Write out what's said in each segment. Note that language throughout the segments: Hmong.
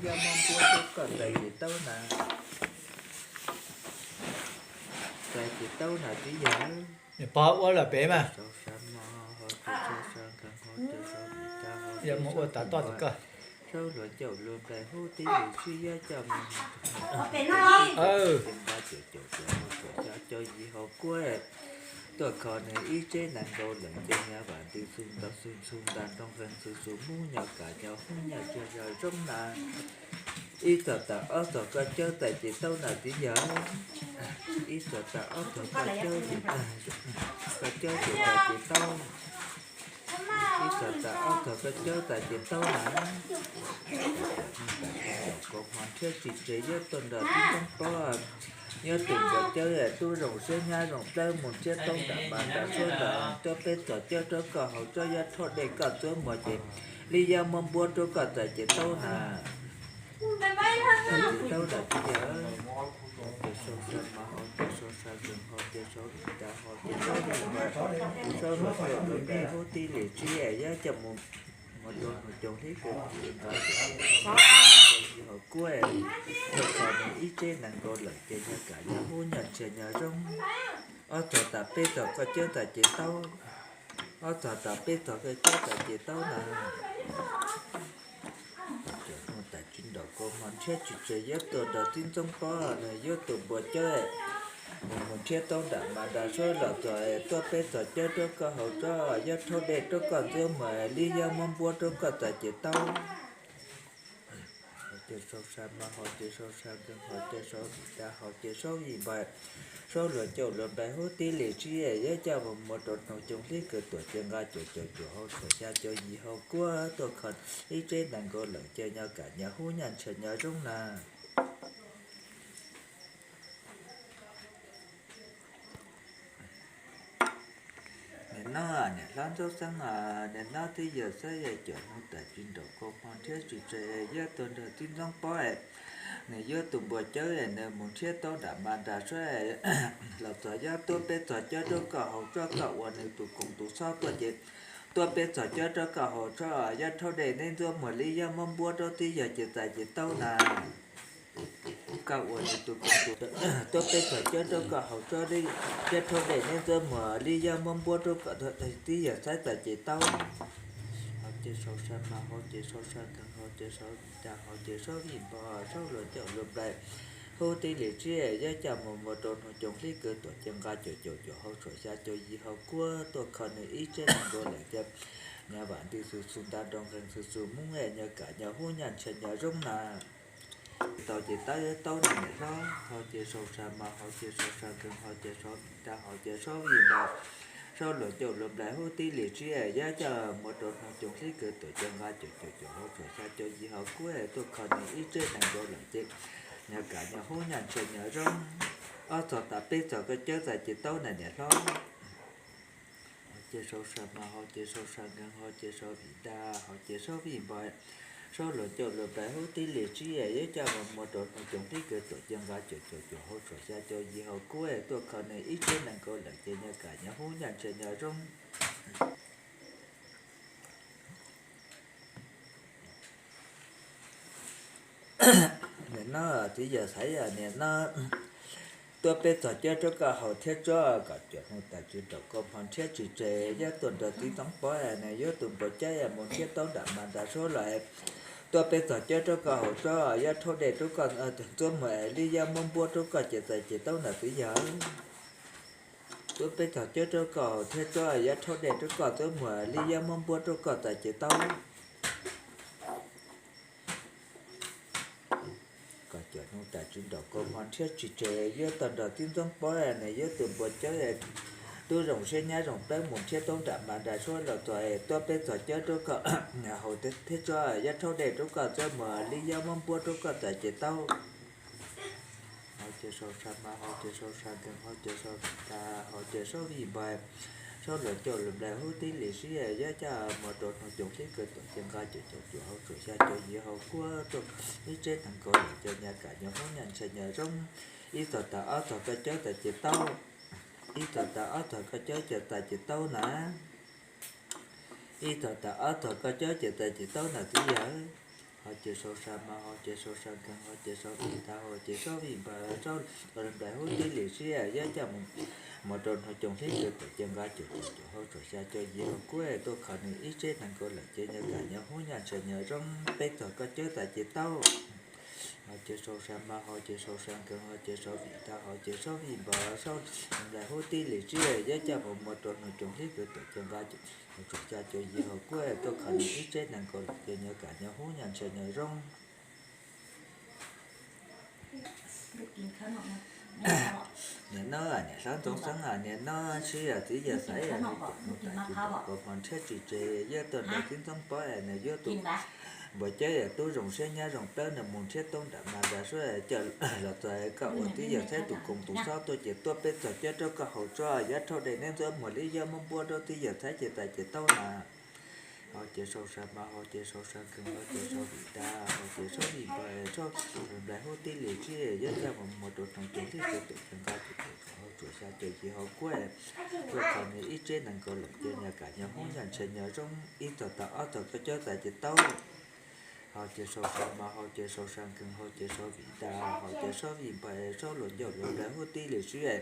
Yog muab npuab rau koj txais ces taub na. Txais ces taub na txiv yawg. Pog ua lawm pem mas. Sau sa mo ho ces sau sa nkeeg ho ces sau vim da ho ces ua sau tas vim toj npog. Koj. Sau luag caum luag nplaig hub tib lus sib yab coj mus. Ces nqa cuam cuam cuam hau suam xya caum yim hau kuab. Tuaj kho nws ib tsev nees nkaus lawm ces nyias vam ntws xu ntau xu ntau nroo qees xu xu mub nyo kam nyo hub nyo tsuag yog zoo na. Ib txog tas ob txog koj cawb txais ces taub na txiv yawg. Ib txog tas ob txog koj cawb ces, koj cawb ces txais ces taub. Ib txog tas ob txog koj cawb txais ces taub na. Kaus hmo nrhiav tsis tseg yuav tuaj nrog tib ntxoov pob. Yuav tus npua cawb tub zoo siab nyab zoo plawb mus nrhiav taub nram mas nram suab nram tuaj peb txog cawb rau koj haus tsob yuav rhaub dej koj txuab muag ces li yog muab npuab rau koj txais ces taub na. Txais ces taub na txiv yawg. Ces sau sa mas ho ces sau sa nkeeg ho ces sau vim da ho ces sau vim npog. Sau luag caum luag nplaig hub tib lus sib yab coj mus. Muab rau nus coos hlib kws tus nqa ces hau kuab. Tuaj kho nws ib tsev nees nkaus lawm ces nyias kam nyias hub nyias ntshiab nyias zoo. Ob txog tas peb txog koj cawb txais ces taub. Ob txog tas peb txog koj cawb txais ces taub na. Cov hnub tas tsis nraum kaus hmo nrhiav tsis tseg yuav tuaj nrog tib ntxoov pob nws yuav tus npua cawb. Nws mus nrhiav taub nram mas nram suab los txog tuaj peb txog cawb rau koj haus tsob yuav rhaub dej rau koj ntxuav muag li yog muab npuab rau koj txais ces taub. Ho ces sau sa mas ho ces sau sa nkeeg ho ces sau vim da ho ces sau vim npog. Sau luag caum luag nplaig hub tib lus sib yab coj mus muab rau nus coos hlib kws tuam ces nqa cuam cuam cuam hau suam xya caum yim hau kuab tuaj kho ib tsev nees nkaus lawm ces nyias kam nyias hub nyias ntshiab nyias zoo na. Niam no, niam hlob Ntxoov Xeeb, niam no twb yog xav yog cov hnub tas tsis nraum kaus hmo nrhiav tsis tseg yuav tuaj nrog tib ntxoov pob. Nws yuav tus npua cawb nws mus nrhiav taub nram mas nram suab los txog yuav tuaj peb txog cawb rau koj haus tsob koj ua nws tus koom tus xob tuaj ces tuaj peb txog cawb rau koj haus tsob yuav rhaub dej neb ntxuav muag li yog muab npuab rau tib yog ces txais ces taub na. Koj ua nws tus koom tus, tuaj peb txog cawb rau koj haus tsob yuav rhaub dej neb ntxuav muag li yog muab npuab rau koj tib yog xaiv txais ces taub. Ho ces sau sa mas ho ces sau sa nkeeg ho ces sau vim da ho ces sau vim npog sau luag caum luag nplaig hub tib lus sib yab coj mus muab rau nus coos hlib kws tuam ces nqa cuam cuam cuam hau suam xya caum yim hau kuab tuaj kho nws ib tsev nees nkaus lawm ces nyias vam ntws xu xu nta nroo nqees xu xu mub nyias kam nyias hub nyias ntshiab nyias zoo na. Tau ces taub, taub na niam hlob, ho ces sau sa mas ho ces sau sa nkeeg ho ces sau vim da ho ces sau vim npog, sau luag caum luag nplaig hub tib lus sib yab coj muab rau nus coos hlib kws tuam ces nqa cuam cuam cuam hau suam xya caum yim hau kuab tuaj kho nws ib tsev nees nkaus lawm ces nyias kam nyias hub nyias ntshiab nyias zoo. Ob txog tas peb txog koj cawb txais ces taub na niam hlob. Ho ces sau sa mas ho ces sau sa nkeeg ho ces sau vim da ho ces sau vim npog, sau luag caum luag nplaig hub tib lus sib yab coj mus muab rau nus coos hlib kws tuam ces nqa cuam cuam cuam hau suam xya caum yim hau kuab tuaj kho nws ib tsev nees nkaus lawm ces nyias kam nyias hub nyias ntshiab nyias zoo. Niam no, txiv yawg xaiv yog niam no tuaj peb txog cawb rau koj haus thiab tsob kom cuam hnub tas tsis nraum kaus hmo nrhiav tsis tseg yuav tuaj nrog tib ntxoov pob nws yuav tus npua cawb mus nrhiav taub nram mas nram suab los tuaj peb txog cawb rau koj haus tsob yuav rhaub dej rau koj ntxuav muag li yog muab npuab rau koj ces txais ces taub na txiv yawg. Tuaj peb txog cawb rau koj haus thiab tsob yuav rhaub dej rau koj ntxuav muag li yog muab npuab rau koj txais ces taub. Kom cuam hnub tas tsis nraum kaus hmo nrhiav tsis tseg yuav tuaj nrog tib ntxoov pob nws yuav tus npua cawb tub zoo siab nyab zoo plawb mus nrhiav taub nram mas nram suab los txog tuaj peb txog cawb rau koj haus thiab tsob yuav rhaub dej rau koj ntxuav muag li yog muab npuab rau koj txais ces taub. Ho ces sau sa mas ho ces sau sa nkeeg ho ces sau vim da ho ces sau vim npog, sau luag caum luag nplaig hub tib lus sib yab coj mus rau nus coos hlib kws tuam ces nqa cuam cuam cuam hau suam xya caum yim hau kuab tuaj ib tsev nees nkaus lawm ces nyias kam nyias hub nyias ntshiab nyias zoo. Ib txog tas ob txog koj cawb txais ces taub. Ib txog tas ob txog koj cawb ces txais ces taub na. Ib txog tas ob txog koj cawb ces txais ces taub na txiv yawg. Ho ces sau sa ma, ho ces sau sa nkeeg, ho ces sau vim da, ho ces sau vim npam, sau los nplaim hub tib lim siab yob caj mus, mus rau hnub coom hlib kws tuam ces nqa cuam cuam cuam hauv tsuam xya caum yim hauv kuab tuaj kho nws ib tsev neeg nkaus lawm ces nyias kam nyias hub nyias ntshaw nyias zoo peb txog koj cawb txais ces tau. Ho ces sau sa ma, ho ces sau sa nkeeg, ho ces sau vim da, ho ces sau vim npam, sau los nplaim hub tib lim siab yob caj mus, mus rau hnub coom hlib kws tuam ces nqa cuam cuam xya caum yim hauv kuab tuaj kho nws ib tsev neeg nkaus lawm ces nyias kam nyias hub nyias ntshaw nyias zoo. Niam no, niam hlob Ntxoov Xeeb, niam no, sib yog txiv yawg Xaiv, mus tas tsis nraum kua muag nrhiav tsis tseg, yuav tuaj nrog txiv Ntxoov Pob, nws yuav tus npawg Cawb, tub zoo siab nyab zoo plawv, nws mus nrhiav toob nram mas nram suab coj los txog koj ua txiv yawg Xaiv tus koom tus xob tuaj ces tuaj peb txog cawb rau koj haus tso, yuav rhaub dej neb ntxuav muag li yob muab npuab rau txiv yawg Xaiv ces txais ces tau na. Ho ces sau sa ma, ho ces sau sa nkeeg, ho ces sau vim da, ho ces sau vim npam, sau los nplaim hub tib lim siab yob caj mus, mus rau hnub coom hlib kws tuam ces nqa cuam cuam cuam hauv tsuam xya caum yim hauv kuab tuaj kho nws ib tsev neeg nkaus lawm ces nyias kam nyias hub nyias ntshaw nyias zoo, ib txog tas ob txog koj cawb txais ces tau. Ho ces sau sa ma, ho ces sau sa nkeeg, ho ces sau vim da, ho ces sau vim npam, sau los ncauj los nplaim hub tib lim siab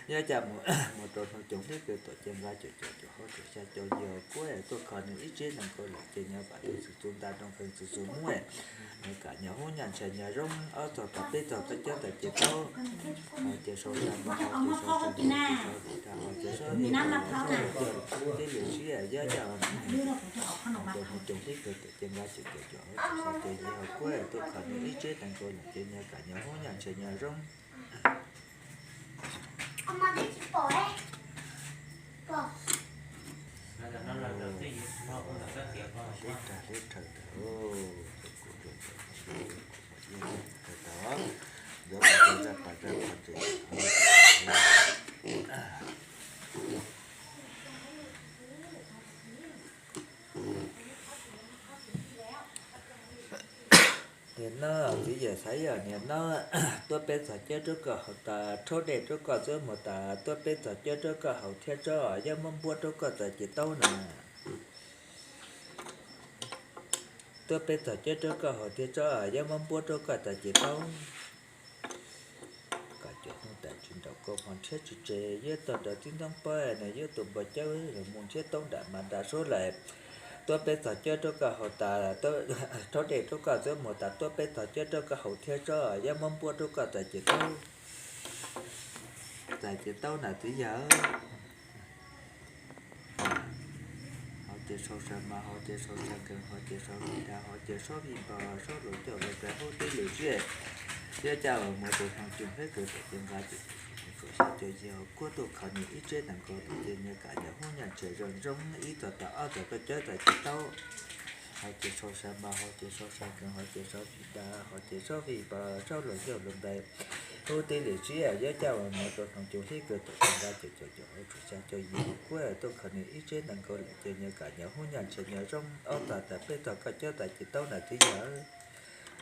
yob caj mus, mus rau hnub coom hlib kws tuam ces nqa cuam cuam cuam hauv tsuam xya caum yim hauv kuab tuaj kho nws ib tsev neeg nkaus lawm ces nyias kam txhwm txhwm nta nroo nkeeg txhwm txhwm muab, nyias kam nyias hub nyias ntshaw nyias zoo, ob txog tas peb txog koj cawb txais ces tau. Ho ces sau sa ma, ho ces sau sa nkeeg, ho ces sau vim da, ho ces sau vim npam, sau los ncauj tib lim siab yob caj mus rau hnub coom hlib kws tuam ces nqa cuam cuam cuam hauv tsuam xya caum yim hauv kuab tuaj kho nws ib tsev neeg nkaus lawm ces nyias kam nyias hub nyias ntshaw nyias zoo. Hleb rag hleb rhaws tag, kuv rau tau, nkawd mus rau zaj pas zaj qhov tseem. Niam no, txiv yawg Xaiv, yog niam no, tuaj peb txog cawb rau koj haus tas, rhaub dej rau koj ntxuav muag tas, tuaj peb txog cawb rau koj haus thiab tso, yob muab npuab rau koj txais ces tau na. Tuaj peb txog cawb rau koj haus thiab tso, yob muab npuab rau koj txais ces tau. Koj cuam hnub tas tsis nraum kua muag nrhiav tsis tseg, yuav tuaj nrog txiv Ntxoov Pob, nws yuav tus npawg Cawb los mus nrhiav toob nram mas nram suab lawm. Tuaj peb txog cawb rau koj haus tas, rhaub dej rau koj ntxuav muag tas, tuaj peb txog cawb rau koj haus thiab tso, yob muab npuab rau koj txais ces tau. Txais ces tau na txiv yawg. Ho ces sau sa ma, ho ces sau sa nkeeg, ho ces sau vim da, ho ces sau vim npam, sau los ncauj los nplaim hub tib lim siab yob caj mus rau hnub coom hlib kws tuam ces nqa cuam cuam cuam hauv tsuam xya caum yim hauv kuab tuaj kho nws ib tsev neeg nkaus lawm ces nyias kam nyias hub nyias ntshaw zoo zoo, ib txog tas ob txog koj cawb txais ces tau. Ho ces sau sa ma, ho ces sau sa nkeeg, ho ces sau vim da, ho ces sau vim npam, sau los ncauj los nplaim hub tib lim siab yob caj mus rau hnub coom hlib kws tuam ces nqa cuam cuam cuam hauv tsuam xya caum yim hauv kuab tuaj kho nws ib tsev neeg nkaus lawm ces nyias kam nyias hub nyias ntshaw nyias zoo, ob txog tas peb txog koj cawb txais ces tau na txiv yawg.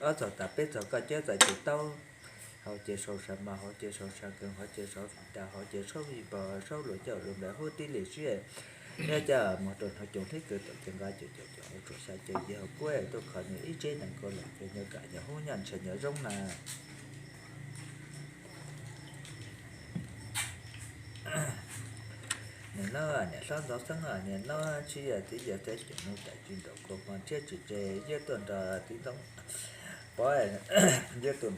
Ob txog tas peb txog koj cawb txais ces tau. Ho ces sau sa ma, ho ces sau sa nkeeg, ho ces sau vim da, ho ces sau vim npam, sau los ncauj los nplaim hub tib lim siab yob caj mus rau hnub coom hlib kws tuam ces nqa cuam cuam cuam hauv tsuam xya caum yim hauv kuab tuaj kho nws ib tsev neeg nkaus lawm ces nyias kam nyias hub nyias ntshaw nyias zoo na. Niam no, niam hlob Ntxoov Xeeb, niam no, sib yawg txiv yawg Xaiv, cuam hnub tas tsis nraum kua muag nrhiav tsis tseg, yuav tuaj nrog txiv Ntxoov Pob, yuav tus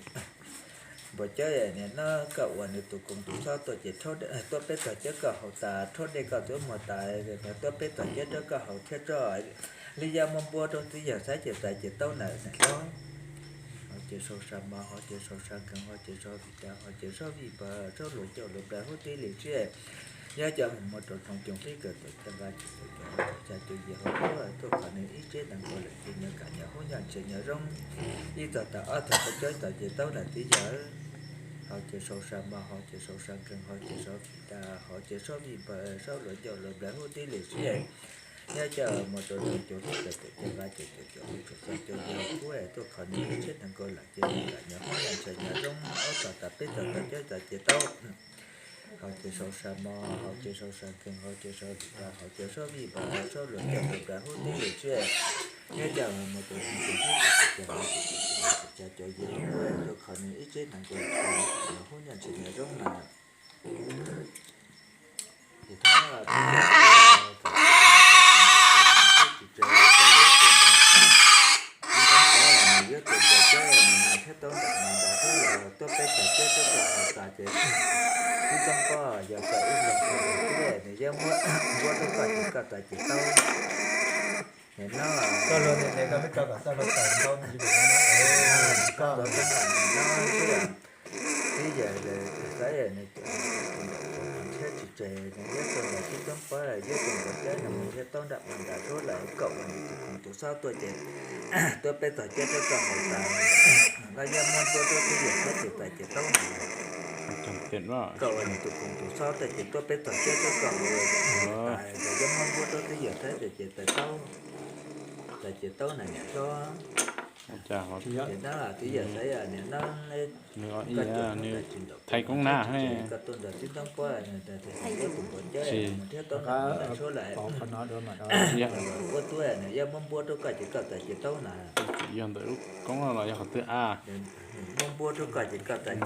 npawg Cawb, niam no, koj ua nws tus koom tus xob tuaj ces tuaj peb txog cawb koj haus tas, rhaub dej koj ntxuav muag tas, tuaj peb txog cawb rau koj haus thiab tso, li yob muab npuab rau txiv yawg Xaiv ces txais ces tau na niam hlob. Ho ces sau sa ma, ho ces sau sa nkeeg, ho ces sau vim da, ho ces sau vim npam, sau los ncauj los nplaim hub tib lim siab yob caj mus rau hnub coom hlib kws tuam ces nqa cuam cuam cuam hauv tsuam xya caum yim hauv kuab tuaj kho nws ib tsev neeg nkaus lawm ces nyias kam nyias hub nyias ntshaw nyias zoo, ib txog tas ob txog koj cawb txais ces tau na txiv yawg. Ho ces sau sa ma, ho ces sau sa nkeeg, ho ces sau vim da, ho ces sau vim npam, sau los ncauj los nplaim hub tib lim siab yob caj mus rau hnub coom hlib kws tuam ces nqa cuam cuam cuam hauv tsuam xya caum yim hauv kuab tuaj kho nws ib tsev neeg nkaus lawm ces nyias kam nyias hub nyias ntshaw nyias zoo, ob txog tas peb txog koj cawb txais ces tau. Ho ces sau sa ma, ho ces sau sa nkeeg, ho ces sau vim da, ho ces sau vim npam, sau los ncauj los nplaim hub tib lim siab Nyob cas mus tus tus cas cov yim los muaj rau qhov nws ib tsev neeg tus hub nyaj tsis nyob zoo na. Ces thab tsis tsev, nws yuav tus cov cab nws thiab tau nram nws nram thiab los tuaj peb txog cab tuaj txog hauv tas ces tib txob pob yog kom ib leeg txog tib nws yuav muab npuab rau koj ces koj txais ces tau. Nim no koj luag nim no koj peb tso kom txoj hlua tawm ntau ntsis koj tuav txoj hlua nim no xwb. Twb yog xav nws thiab tsis tseg nws yuav tuaj nram tib txob pob yuav tuaj nram cab nws thiab tau nram nram suab lawm kom uas nws tus khoom tus xob tuaj ces tuaj peb txog cab tuaj txog hauv tas, koj yuav muab npuab rau twj ywm thiab ces txais ces tau na. Kom uas nws tus khoom tus xob tuaj ces tuaj peb txog cab tuaj txog hauv tas, koj yuav muab npuab rau twj ywm thiab ces txais tau. Txais ces tau na niam hlob. Ces nab twb yog xav yog niam nab, koj tuaj nws thaij koob nab, koj tuaj nram tib txob pob nws tau tus npuab cab nws thiab tau nram suab lawm. Ua tuaj nws yuav muab npuab rau koj ces koj txais ces tau na. Yog ntawm lub koob no los yog qhov twg a? Muab npuab rau koj ces koj txais ces tau.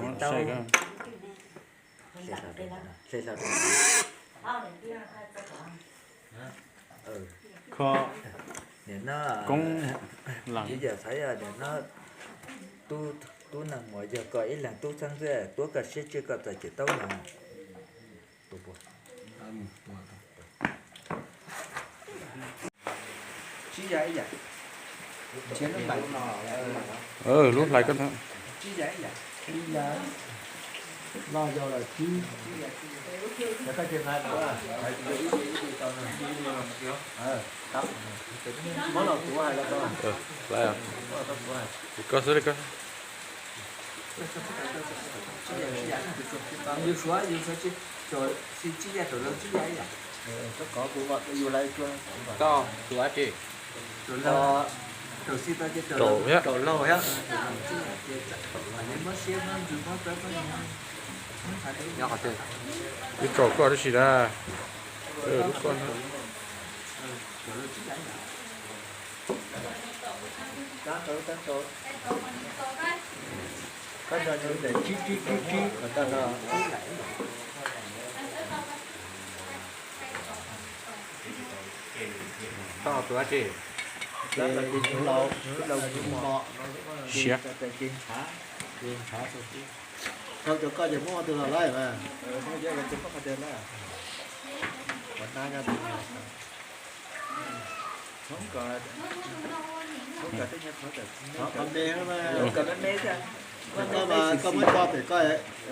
Hle hlo rau, hle hlo rau. Kho, nim no koob, twb yog xav yog nim no tub neeg muas yog koj ib leeg tub xeeb xwb, tuav koj siab tsiaj koj txais ces tau na. Lub hlais koj, hlais koj xwb li koj. Raum thiab. Ib raum koj tab sis na, lub koj na. Siav. Thau cov koj ces muab tus los laij mas. Qhov me, koj mas koj muab tso pem koj,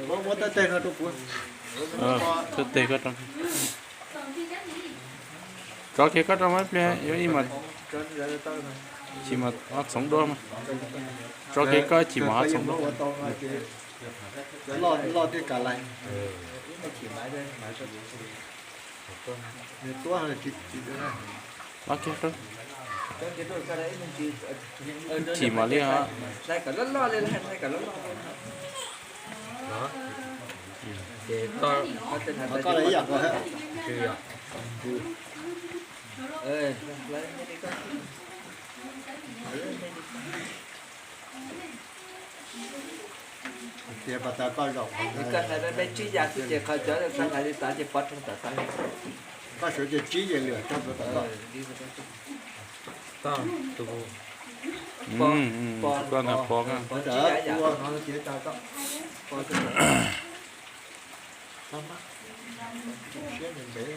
muab muab tawb teg no rau kuv. Tawb teg koj rau. Tso kiag koj rau mas ib pliag yuav ib mas, tsis mas ob txhoov duab mas. Tso kiag koj chim mas ob txhoov duab. Loj thiab kav lais. Ob kiag rau. Chim mas li os. Koj los ib yam nkaus thiab. Tias pas tas koj zaum, koj hais me me tsib yav xwb ces qhov cov koj hais li tas ces pov rhees tom tas. Koj sawv ces tsib yav lwm rau sawv tom koj. Koj ntag pov, pov tsib yav yam no ces tas koj. Siab ntev.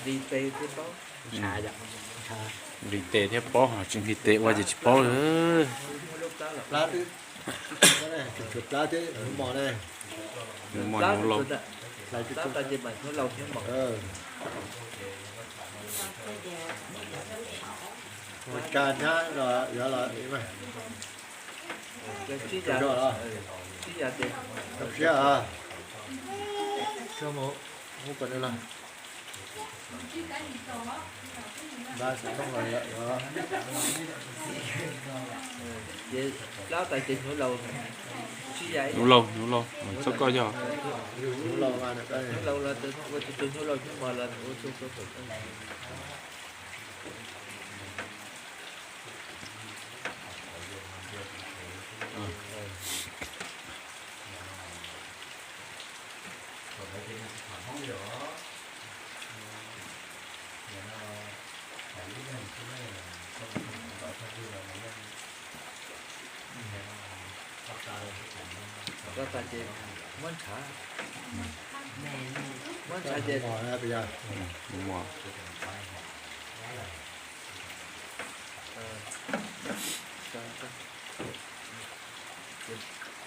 Nqis tes thiaj paub. Nqis tes thiaj paub, tsis nqis tes ua ces tsis paub li. Plab twb, tshuav plab thiab hnyuv mos ne. Hnyuv mos hnyuv laus. Ua cas nyab los yuav los zoo siab. Mus kom nws los. Ces plab tas ces hnyuv laus, hnyuv laus, hnyuv laus, txoj koj yog hnyuv laus los ua tus hnyuv laus hnyuv mos los ua tus Koj tas ces muab ntshav, muab ntshav ces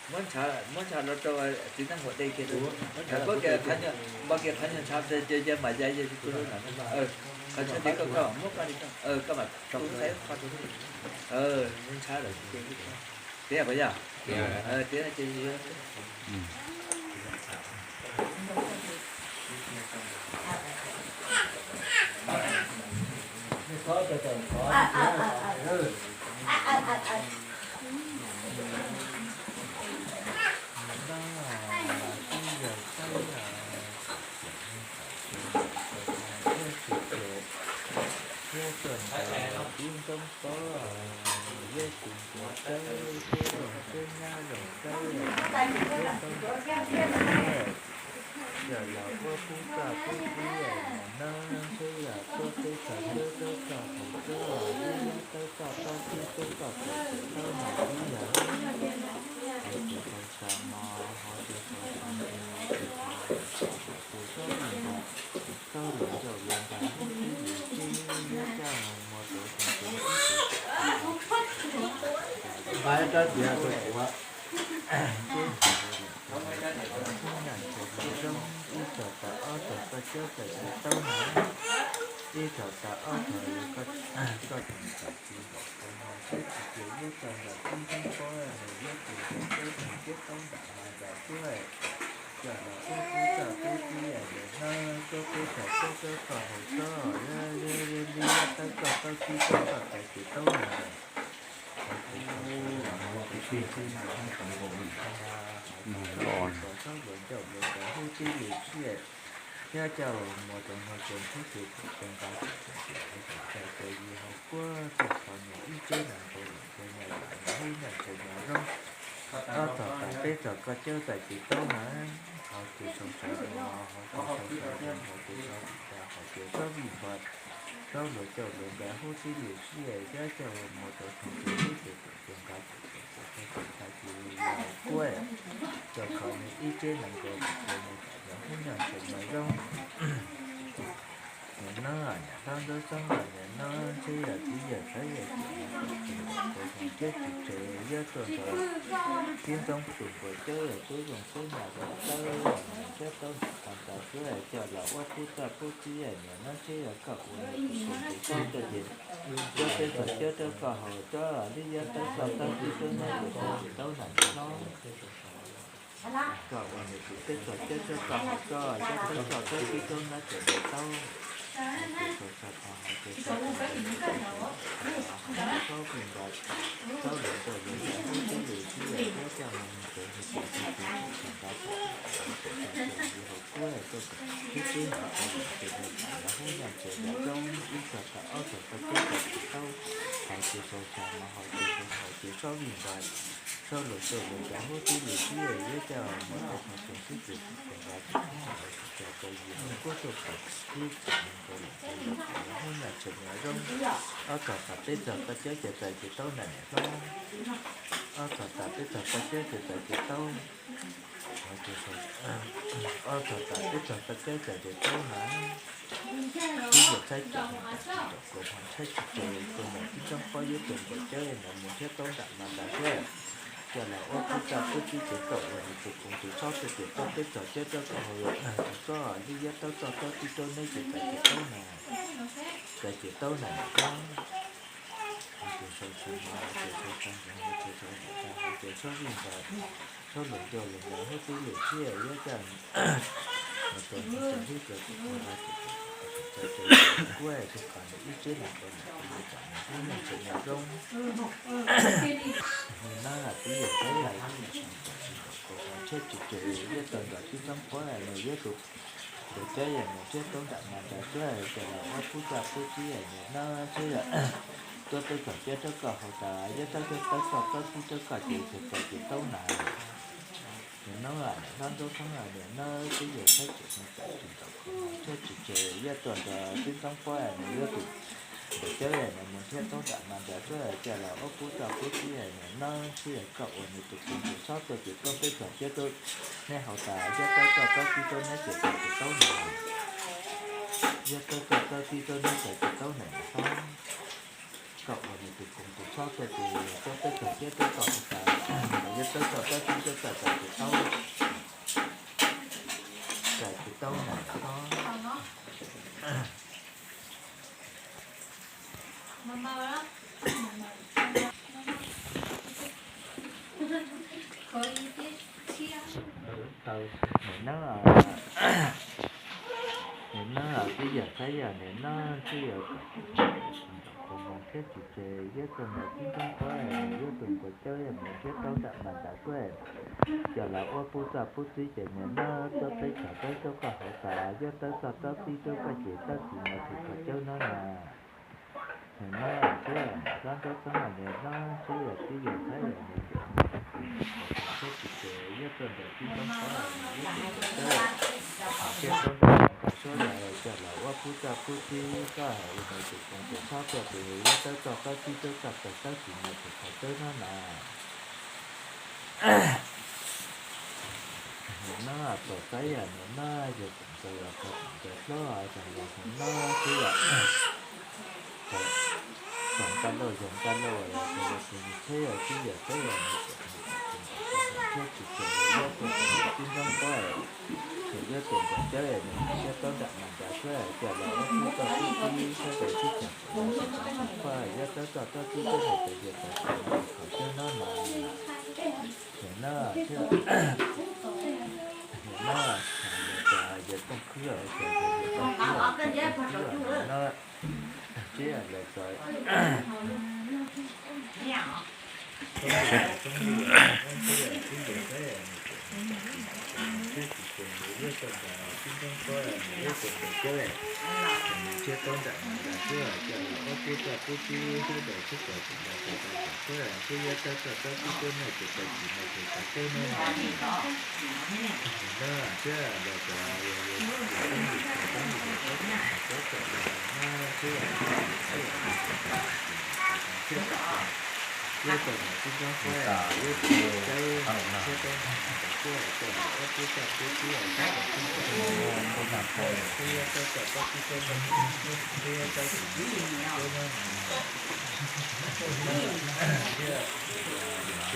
muab ntshav, muab ntshav los rau txiv neej huam dej kiag, npaj kiag qhov nyuag ntshav ces mam ya, qhov ntshav ces koj, koj muab koj li koj, koj mam tu ntxhais qhov, muab ntshav lawm ces, tiav puas yog? Tiav no ces Thiab txawm ntawd tib ntxoov pob, yog tus nquag tawb thiab zoo tub nyab zoo tawb, tub tau nram coj los ua pub txaj pub tib na, ntshe yog tuaj peb txog tawb txoj hauv tsuab, yog tawb txoj taub tib tub txoj tes tes taub no tib yog, hais tias tau tsa mo, hais tias tau tsa mo, hais tias tau tsa mo, hais tias tau tsa mo, tau lus ncauj lus nqe hub tib lus tib, yog coj mus rau tau tus ib tus, nqa rab diav rau kuv. Ib nyuag ntshe zoo, ib txog tas ob txog koj caub txais tes taub na, ib txog tas ob txog koj, koj tseem txais tes taub no, saib tsis cia yog txog nram tib ntxoov pob, yog tus nquag tawb thiab tub nram mas nram tsuab, coj los ua pub txaj pub tib ntawm no, tuaj peb txog tawb txoj hauv tsuab, yog li yog tawb txoj taub tib tub txoj tes tes taub na. Tsob lus ncauj lus nqe hub tib lus tsiaj, thiab coj mus rau hauv tsev thiab ces txawm tau nqa txawm txawm txawm txawm txawm txawm yim hauv kuab txoj qhov niam ib tsev nees nkaum leej tsev nyuag yim hub nyuag tsev nyuag zoo. Ob txog tas peb txog koj caub txais tes taub na, hais tias sau sau no, hais tias sau sau no, hais tias sau vim tas, hais tias tsob vij npua, tsob lus ncauj lus nqe hub tib lus tsiaj, thiab coj mus rau hauv tsev thiab ces txawm tau nqa txawm txawm txawm txawm txawm txawm yim hauv kuab, txoj qhov niam ib tsev nees nkaum leej tsev nyuag yim hub nyuag tsev nyuag zoo. Niam no, niam hlob ntxoov xoob, niam no ntshe yog txiv yawg sawv yawg txiv, txiv tsev yog tuaj nrog tib ntxoov tus nquag caub, tub zoo tub nyab zoo tawb, thiab taub nram qhov ntawd xwb, coj los ua pub txaj pub tib, niam no ntshe yog koj ua nws tus tus tub tuaj ces, tsob peb txog caub rau koj hauv tsuab, li yog tawb txoj taub tib tub nyab ces txais tes taub na niam hlob. Koj ua nws tus peb txog caub rau koj hauv tsuab, yog tawb txoj taub tib tub nyab txais tes taub. Hais tias sau sau no, hais tias sau sau no, hais tias sau sau no, hais tias tsob vij npua, tsob lus ncauj lus nqe hub tib lus tsiaj, thiab coj mus rau hauv tsev thiab ces txawm tau nqa txawm txawm txawm txawm txawm yim hauv kuab tuaj txawm thiab tib nyuag tsev nyuag yim hub nyuag tsev nyuag zoo, ib txog tas ob txog koj caub txais tes taub. Hais tias sau sau no, hais tias sau sau, hais tias tsob vij npua, tsob lus ncauj lus nqe hub tib lus tsiaj, thiab coj mus rau hauv tsev thiab ces txawm tau nqa txawm txawm txawm txawm yim hauv kuab tuaj txawm thiab txawm mus rau lawm tsev nyuag yim hub nyuag tsev nyuag zoo. Ob txog tas peb txog koj caub ces txais tes taub na niam hlob. Ob txog tas peb txog koj caub ces txais tes taub. Ob txog tas peb txog koj caub txais tes taub na. Tib yawg tshaib cawm, cawm kuv ho tshaib tsis tau, kuv mus tib ntxoov pob yuav tus nquag caub no mus thiab taub nram mas nram xwb. Coj los ua pub txaj pub tib ces koj ua nws tus koom tus txhob tuaj ces tsob peb txog caub rau koj hauv tsuab, li yog tawb txoj taub tib tub nyab ces txais tes taub na. Txais tes taub na niam hlob. Hais tias sau sau no, hais tias sau sau no, hais tias sau sau no, hais tias tsob vij npua, tsob lus ncauj lus nqe hub tib lus tsiaj, thiab coj mus rau hauv tsev thiab ces txawm tau nqa txawm txawm txawm txawm Kuj tug qhov ib tsev neeg rau ntawm kuv mus tom nws hlub nyoog tsev nyoog zoo. Nws nab tib yam saib yam, tsheb tsis tseg, yog tug ntawm tib txoob pob nws yog tus npawg Cawb yam nws thiab tub nram mas nrad tuaj, cas los ua pub txaj pub txib nws nab thiab yam. Tuaj peb txog peb rab koj hauv tas, yog tawb tawb txaj tawb txib rab koj ces txhais txhais tus taub na. Nws nab nab nrab txoob nws nab tib yam saib tseem mus tawm tsis tau, tsheb tsis tseg, yog tuaj ntawm tib txoob pob nws yog tus npawg Cawb nws mus thiab tub nram mas nrad tuaj, cas los ua pub txaj pub txib nws nab thiab yam. Koj ua nws tus kheej tus txhob tuaj ces tuaj peb txog peb tuaj neb hauv tas, yog tawb txaj tawb txib tuaj neb ces txhais tus taub na. Yog tawb txaj tawb txib tuaj neb txhais tus taub na hlob. Koj ua nws tus kheej tus txhob tuaj ces tuaj peb txog peb tuaj koj hauv tas, yog tawb txaj tawb txib tuaj txhais tus taub, txhais tus taub na hlob. Nws nab, nws nab tib yam saib yam, nws nab tib yam kom tsis tseg, nws nab tib yam saib yam, nws nab tib yam kom tsis tseg, yog tug ntawm tib txoob pob nws yog tus npawg Cawb yam nws thiab tub nram mas nrad tuaj, cas los ua pub txaj pub txib ces nws nab tuaj peb txog peb tuaj koj hauv tas, yog tawb txaj tawb txib tuaj koj ces tawb tsis mus txhais tus Cawb nab na. Nws nab thiab nrab nrab txoob nws nab thiab yam tib yam saib yam, nws tseem mus txhais tus txhais txhais tsheb tsis tseg, yog tug ntawm tib txoob pob nws yog tus npawg Cawb yam nws thiab tub nram mas nrad tuaj, cas los ua pub txaj pub txib koj hauv nws tus kheej tus txhob tuaj ces yog tawb txaj tawb txib tuaj koj ces tawb tsis mus txhais tus Cawb nab na. Nws nab txom saib yam, nws nab yog txom ntxaws los txog txom ntxaws hlob, txog los nws nab thiab yam, txog nqaj lauj yog nqaj lauj los txog los txog nws txheb yam tib yam saib yam, nws tseem mus txhais tus npawg Cawb nab thiab tsis tseg, yog tug ntawm tib txoob pob nws yog tus npawg Cawb nws thiab tub nram mas nrad tuaj, cas los ua pub txaj pub txib sab daws sib cog txhais tus txhais tus txhais, yog tawb txaj tawb txib tuaj nws ces yog txhais tus Cawb nab na. Nws nab thiab, nws nab, yog txhob khwb, yog txhob khwb, nws nab thiab los txog Nws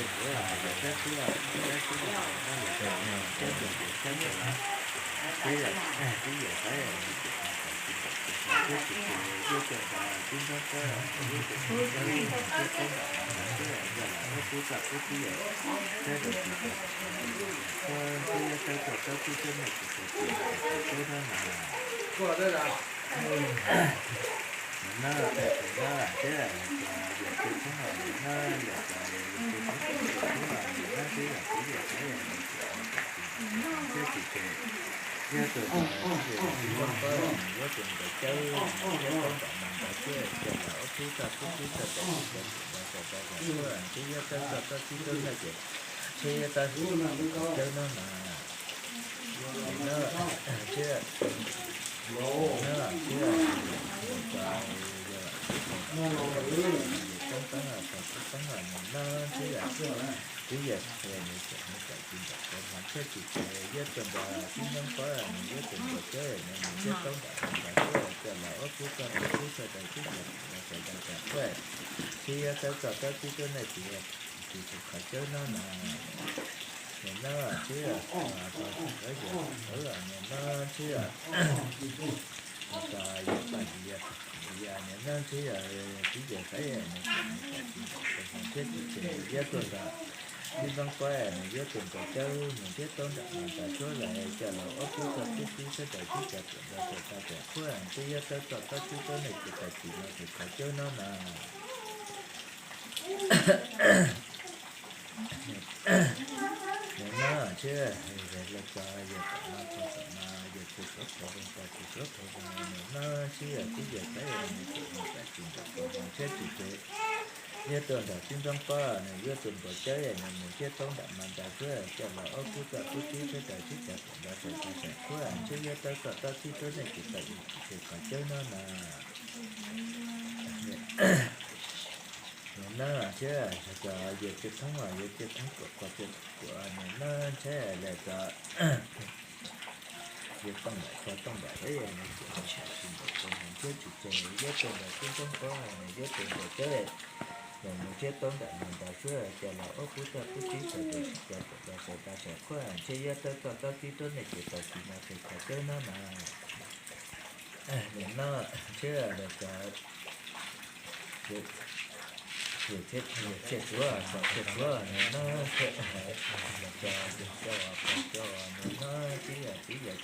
nab, nws nab thiab los txog, yog tug txoob los nws nab los txog, yog tug txoob los nws nab thiab yam tib yam saib yam, nws tseem mus txhais tus npawg Cawb nab thiab tsis tseg, yog tug ntawm tib yam tib txoob pob nws yog tus npawg Cawb nws thiab tub nram mas nrad tuaj, cas los ua pub txaj pub txib txhais tus npawg Cawb nab thiab yog tawb txaj tawb txib tuaj neb ces txheb yog tawb tsis mus txhais tus Cawb nab na. Nws nab thiab, nws nab thiab, los txog, yog los txog, yog txoob txoob los txog txoob txoob los nws nab thiab yam tib yam saib yam, nws tseem mus txhais tus npawg Cawb nab thiab tsis tseg, yog tug ntawm tib txoob pob nws yog tus npawg Cawb nab nws thiab tub nram mas nrad tuaj, cas los ua pub txaj pub txib txhais tus txheb tsis mus txhais tus Cawb nab tuaj, txheb yog tawb txaj tawb txib tuaj neb ces tsis mus txhais tus Cawb nab na. Nws nab thiab, yog nws nab thiab, los txog yog tag yam, yam nws nab thiab yam tib yam saib yam, nws tseem mus txhais tus npawg Cawb nab thiab tsis tseg, yog tug ntawm Tib Ntxoov Pob nws yuav tus npawg Cawb mus nrhiav tau nram no tas suab lawm, coj los ob pub txoj pub txib sawv daws sib cav tuam nrog saum tag saum qhuab, ntshe yuav tawb txoj tawb txib rau nej tus tag kis no tus qhov Cawb no na. Nws no ntshe los txog yog tom no txog tom no yog tsis suav qhov zoo tag tsis suav qhov zoo, nws no ntshe yog tib yog saib nws tseem mus tam tsis nram qhov zoo ntshe tsis tseg. Yuav tuaj nrog Tib Ntxoov Pob nws yuav tus npawg Cawb nws mus nrhiav tau nram no tas suab coj los ob pub txoj pub txib sawv daws sib cav tuam nrog saum tag saum qhuab, ntshe yuav tawb txoj tawb txib rau nej tus tag kis tus qhov Cawb no na. Nws no ntshe los txog yog Txiaj Thoob, yog Txiaj Thoob tuam qhov Txiaj Thoob tuam, nws no ntshe los txog yog Tooj Npaim, Tooj Npaim nws tseem mus tam tsis nram qhov zoo ntshe tsis tseg, yuav tuaj nrog Tib Ntxoov Pob nws yuav tus npawg Cawb nws mus nrhiav tau nram no tas suab coj los ob pub txoj pub txib sawv daws sib cav tuam nrog saum tag saum qhuab, ntshe yuav tawb txoj tawb txib rau nej tus tag kis no tus qhov Cawb no na. Nws no ntshe los txog yog Txiaj Suav, Txiaj Suav nws no ntshe los txog yog Cawb, Cawb nws no ntshe yog tib yog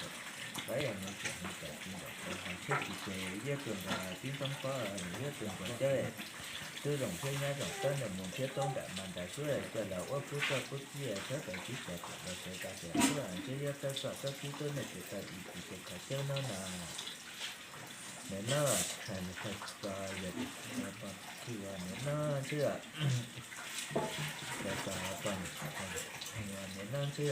saib nws tseem mus tam tsis nram qhov zoo ntshe tsis tseg, yuav tuaj nrog Tib Ntxoov Pob nws yuav tus npawg Cawb twb zoo siab nyob zoo tawb nws mus nrhiav tau nram no tas suab coj los ob pub txoj pub txib sawv daws sib cav tuam nrog saum tag saum qhuab, ntshe yuav tawb txoj tawb txib rau nej tus tag kis tus qhov Cawb no na. Nws no txog yog Txiaj Thoob, nws no ntshe los txog Txiaj Thoob, nws no ntshe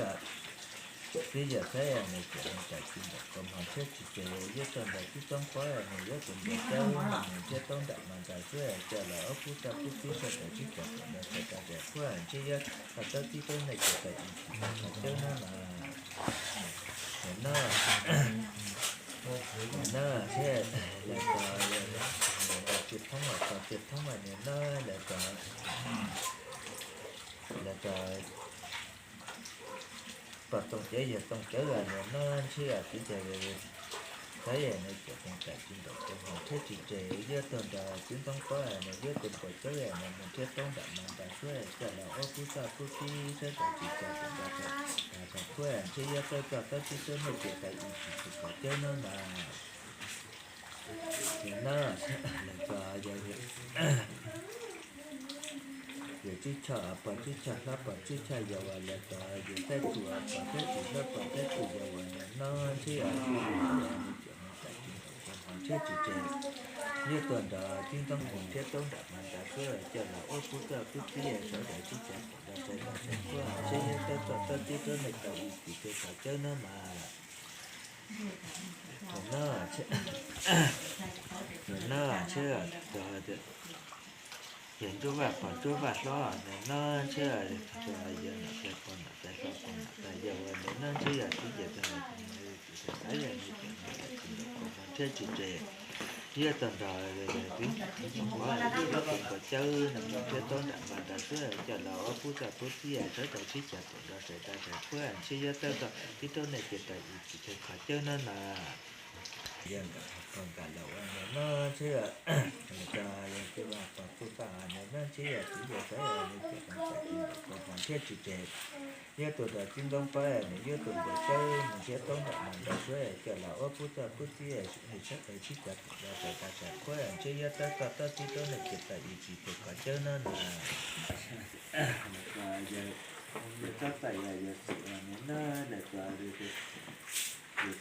tib yog saib nws tseem mus tam tsis nram qhov zoo ntshe tsis tseg, yuav tuaj nrog Tib Ntxoov Pob nws yuav tus npawg Cawb nws mus nrhiav tau nram no tas suab coj los ob pub txoj pub txib sawv daws sib cav tuam nrog saum tag saum qhuab, ntshe yuav tawb txoj tawb txib rau nej tus tag kis tus qhov Cawb no na. Nws no, nws no ntshe los txog yog Txiaj Thoob, los txog Txiaj Thoob nws no los txog, los txog pog Tooj Cawb, yog Tooj Cawb nws no ntshe tib yog saib nws tseem mus tam tsis nram qhov zoo ntshe tsis tseg, yuav tuaj nrog Tib Ntxoov Pob nws yuav tus npawg Cawb nws mus nrhiav tau nram no tas suab coj los ob pub txoj pub txib sawv daws sib cav tuam nrog saum tag saum qhuab, ntshe yuav tawb txoj tawb txib rau nej tus tag kis tus qhov Cawb no na. Nws no los txog yog Tswb Choj, pog Tswb Choj hlob pog Tswb Choj yog uas los txog yog Saib Txus, pog Saib Txus hlob pog Saib Txus yog uas nws no ntshe yog tib yog nws tseem mus tam tsis nram qhov zoo ntshe tsis tseg, yuav tuaj nrog Tib Ntxoov mus nrhiav tau nram no tas suab coj los ob pub txoj pub txib sawv daws sib cav tuam nrog saum tag saum qhuab, ntshe yuav tawb txoj tawb txib rau nej tus tag kis tus qhov Cawb no na. Nws no, nws no ntshe los txog yog Ntsuab Vaj, pog Ntsuab Vaj hlob nws no ntshe los txog yog Nom Tais, pog Nom Tais hlob, pog Nom Tais yog uas nws no ntshe yog tib yog tag saib yog nws tseem mus tam tsis nram qhov zoo ntshe tsis tseg, yuav tuaj nrog Tib Ntxoov Pob nws yuav tus npawg Cawb nws mus nrhiav tau nram no tas suab coj los ob pub txoj pub txib sawv daws sib cav tuam nrog saum tag saum qhuab, ntshe yuav tawb txoj txib rau nej tus tag kis tus qhov Cawb no na. Yog nkawd pog nkawd los ua nws no ntshe los txog yog Txuj Vaj, pog Txuj Vaj nws no ntshe yog tib yog saib nws tseem mus tam tsis nram qhov zoo ntshe tsis tseg, yuav tuaj nrog Tib Ntxoov Pob nws yuav tus npawg Cawb mus nrhiav tau nram no tas suab coj los ob pub txoj pub txib sawv daws sib cav tuam nrog saum tag saum qhuab, ntshe yuav tawb txoj tawb txib rau nej tus tag kis tus qhov Cawb no na. Los txog yog, yog Txob Txaij yog Yawg Xwm nws no los txog yog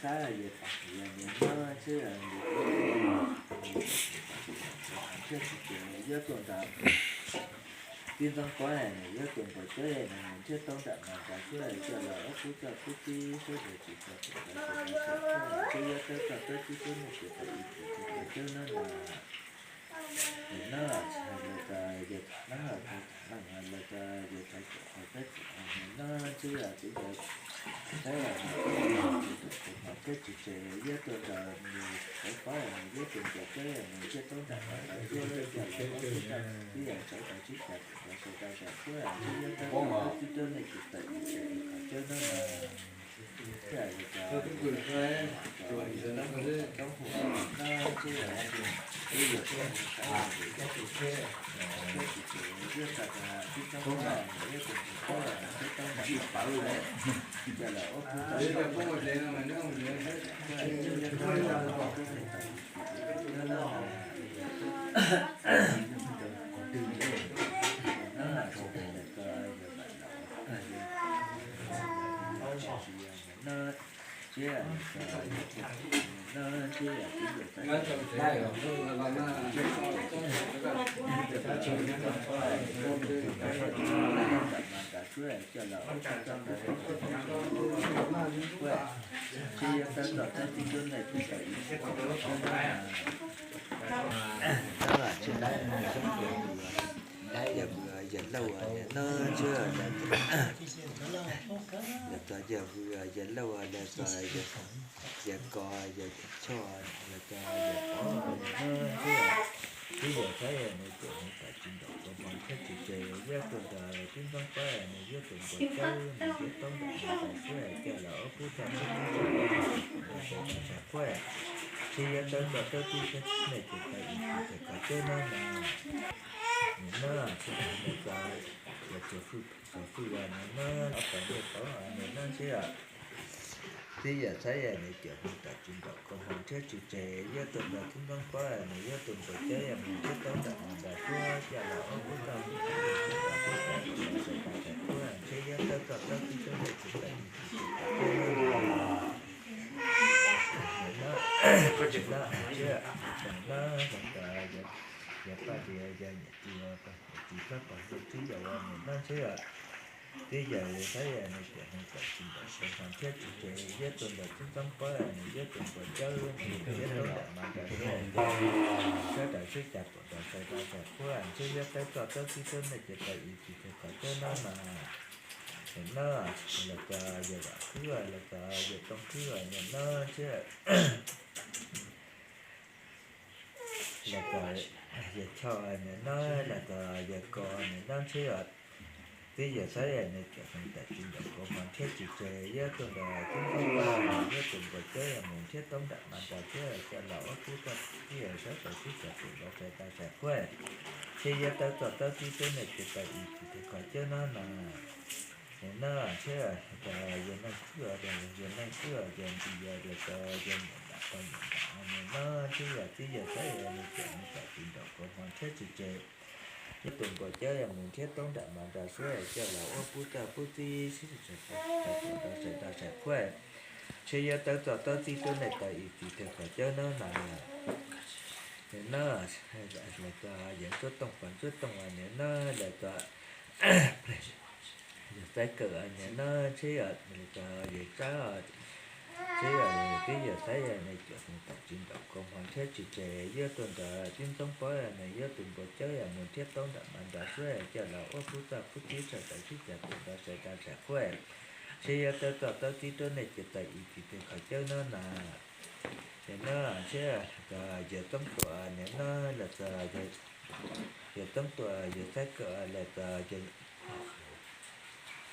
Xab yog Tam Sim yog nws no ntshe yog nws nrhiav tsis tseg, yuav tuaj nrog Tib Ntxoov Pob nws yuav tus npawg Cawb nws mus nrhiav tau nram no tas suab coj los ob pub txoj pub txib sawv daws sib cav tuam nrog saum tag saum qhuab, ntshe yuav tawb txoj tawb txib rau nej tus tag kis tus qhov Cawb no na. Nws no los txog yog Txawj Leej, los txog yog Txawj Leej, qhov Txawj Leej nws no ntshe yog tib yog saib nws tseem mus tam tsis nram qhov zoo ntshe tsis tseg, yuav tuaj nrog nws Txawj Leej nws yuav tus npawg Cawb nws nrhiav tau nram no tas suab coj los ob pub txoj pub txib sawv daws sib cav tuam nrog saum tag saum qhuab, ntshe yuav tawb txoj tawb txib rau nej tus tag kis tus qhov Cawb no na. Dab yawg Vwm Yawg Lauj niam no ntshe, los txog yawg Vwm Yawg Lauj, los txog yawg Kos Yawg Choj, los txog yawg Pov niam no ntshe, twb yog saib nws cov neeg tawm tsis nraum kos hmo thiab tsis tseg, yuav tuaj nrog tib ntxoov pab nws yuav tus npua cawb nws thiab taub nram no ntag xwb, coj los ob pub txaj pub txib txhua tus, txhua tus txhua tus txhua tus, ntshe yuav tawb txoj tawb txib thiab nej ces tau ib txhis txhia kos cawb no mas. Nim no txhia no txog yawg Txwj Fwj, Txwj Fwj niam no, ob pog yawg Tauv niam no ntshe, twb yog saib nws cov neeg tawm tsis nraum kos hmo thiab tsis tseg, yuav tuaj nrog tib ntxoov pab nws yuav tus npua cawb mus thiab taub nram no ntag xwb, coj los ob pub txaj pub txib txhua tus txhua tus txhia tus txhia tus txhia tus, ntshe yuav tawb txoj tawb txib thiab nej ces tau ib txhis txhia kos cawb no mas. Nim no, nim no ntshe, nim no, yog Paj Lias yog niam tij, niam tij Paj Pog Xyooj Tswb Yau nim no ntshe, twb yog saib nws cov neeg tawm tsis nraum kos hmo thiab tsis tseg, yuav tuaj nrog tib ntxoov pab nws yuav tus npua cawb mus thiab taub nram no ntag xwb, sawv daws sib cav tuam nrog sai dab sai qhuab, ntshe yuav tawb txoj tawb txib thiab nej ces tau ib txhis txhia kos cawb no mas. Nim no, los txog yawg Vam Khwb, los txog yawg Tooj Khwb niam no ntshe, los txog yawg Choj niam no, los txog yawg Kos niam no ntshe, twb yog saib nws cov neeg tawm tsis nraum kos hmo thiab tsis tseg, yuav tuaj nrog tib ntxoov pab nws yuav tus npua cawb mus thiab taub nram no ntag xwb, coj los ob pub txaj pub txib sawv daws sib cav tuam nrog sai dab sai qhuab, ntshe yuav tawb txoj tawb txib thiab nej ces tau ib txhis txhia kos cawb no mas. Nim no ntshe, los txog yawg Neej Xwb, yawg Neej Xwb yawg Npis, los txog yawg Nyuam Nram Pog Nyuam Nram niam no ntshe, twb yog saib nws cov neeg tawm tsis nraum kos hmo thiab tsis tseg, yuav tus npua cawb mus thiab taub nram no ntag xwb, coj los ob pub txaj pub txib sib cav tuam nrog sai dab sai qhuab, ntshe yuav tawb txoj tawb txib thiab nej tau ib txhis txhia kos cawb no mas. Nim no, los txog yawg Ntsuab Tooj Pog Ntsuab Tooj niam no, los txog yawg Xaiv Kawm niam no ntshe, los txog yawg Tsab, ntshe twb yog saib nws cov neeg tawm tsis nraum kos hmo thiab tsis tseg, yuav tuaj nrog tib ntxoov pab nws yuav tus npua cawb mus thiab taub nram no ntag xwb, coj los ob pub txaj pub txib sawv daws sib cav tuam nrog sai dab sai qhuab, ntshe yuav tawb txoj tawb txib thiab nej ces tau ib txhis txhia kos cawb no mas. Nim no ntshe, los txog yawg Txoob Tuam niam no, los txog yawg Txoob Tuam, yawg Xaiv Kawm, los txog yawg,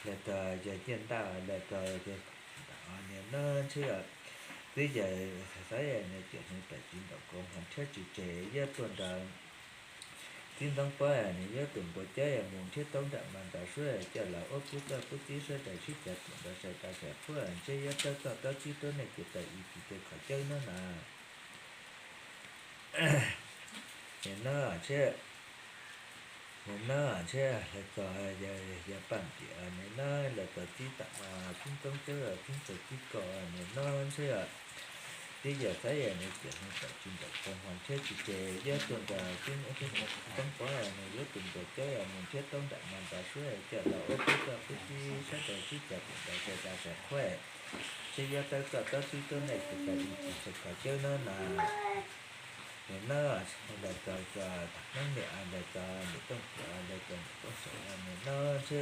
los txog yawg Nyiaj Ntaj, los txog yawg Ntaj niam no ntshe, twb yog saib nws cov neeg tawm tsis nraum kos hmo thiab tsis tseg, yuav tuaj nrog tib ntxoov pab nws yuav tus npua cawb mus thiab taub nram no ntag xwb, coj los ob pub txaj pub txib sawv daws sib cav tuam nrog sai dab sai qhuab, ntshe yuav tawb txoj tawb txib thiab nej ces tau ib txhis txhia kos cawb no mas. Nim no ntshe, nim no ntshe, los txog yawg Paj Npiam niam no, los txog txib tam, txib Txoob Cawb, txib Txawg txib Kos niam no ntshe, twb yog saib nws cov neeg tawm tsis nraum kos hmo thiab tsis tseg, yuav tuaj nrog tib ntxoov pab nws yuav tus npua cawb mus thiab taub nram no ntag xwb, coj los ob pub txaj pub txib sawv daws sib cav tuam nrog sai dab sai qhuab, ntshe yuav tawb txoj tawb txib thiab nej ces tau ib txhis txhia kos cawb no mas. Nim no, los txog Tam Hmoob niam, los txog niam Tooj Tuam, los txog niam Tooj Saum niam no ntshe,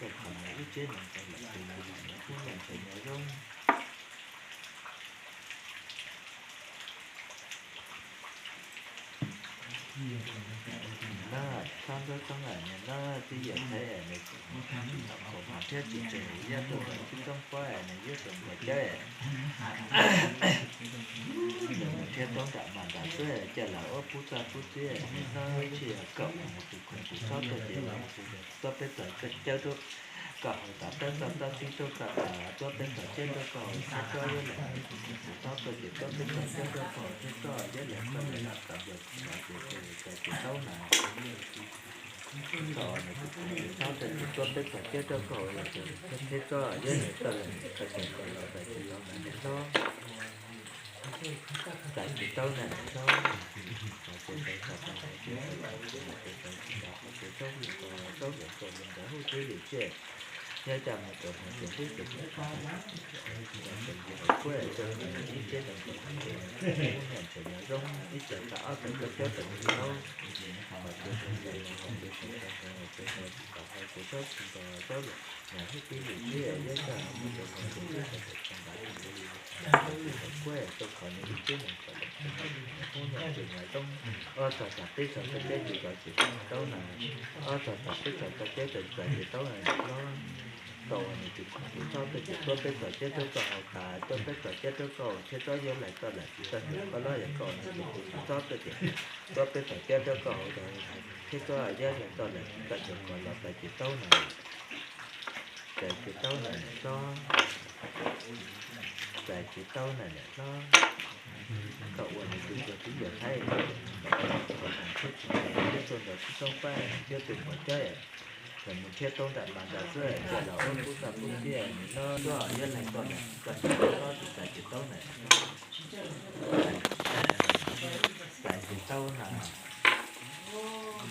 rau qhov nws lub tsev neeg tau lawm tus nws los nws pub nyiaj ntshaw nyob zoo. Nws no txhob ntxub txhob am, nws no txij yam thaib nws tsis tau qhuas mas thiab tsis tseg yaj rau ntawm tib txooj pob nws yuav rau npua cawb. Nws mus nrhiav tau nram mas nram xwb coj los ua pub txaj pub txiab, nws no tsis yog kom mus tus khoom tus txhob tuaj ces los mus tus txob peb txog cawb rau koj haus tas, tab txaj tab tib rau txaj tas, txob peb txog cawb rau koj haus thiab txob yuav lawm tus khoom tus txhob tuaj ces txob peb txog cawb rau koj haus thiab txob yuav lawm koj lawm los txav npua txav ces txav ces taub na. Txog nws tus khoom tus txhob tuaj ces txob peb txog cawb rau koj haus los thiab txob yuav lawm koj lawm koj ces koj los txav ces taub na niam hlob. Txav ces taub na niam hlob. Txav ces taub na niam hlob. Txav ces taub na niam hlob. Txav ces taub na niam hlob. Txaub lawm txaus li ntawd huv tib li tsiaj nyob cas mus rau hauv ces hlwb ces txav ces txav ces hauv kuaj rau ib tsev neeg txav ces mus nyiaj ntshaw nyob zoo ib txhia tas ob txhia koj cawb rau niam hlob. Txav ces txav ces txav ces txav ces txaub txav ces txaub txaub lawm nws huv tib li tsiaj nyob cas mus rau hauv ces hlwb txav ces txav ntawd ces hauv kuaj rau qhov nws ib tsev neeg txav lawm mus nyiaj ntshaw nyob zoo. Ob txhia tas peb txhia koj cawb ces txav ces taub na. Ob txhia tas peb txhia koj cawb ces txav ces taub na niam hlob. Tau nws tus khoom tus txhob tuaj ces txob peb txog cawb rau koj haus tas, txob peb txog cawb rau koj haus thiab txob yuav lawm koj lawm tsis txaj ces koj los yog koj nws tus khoom tus txhob tuaj ces txob peb txog cawb rau koj haus thiab txob yuav lawm koj lawm tsis txaj ces koj los txav ces taub na. Txav ces taub na niam hlob. Txav ces taub na niam hlob. Koj ua nws tus tub yawg thaib, koj mus nrhiav tau ntawm tib txooj pob thiab tus npua cawb, koj mus nrhiav tau nram mas nram xwb coj los ua pub txaj pub tsiaj, nws no txob yuav lawm koj lawm tsis txaj ces koj los txav ces taub na. Txav ces taub na.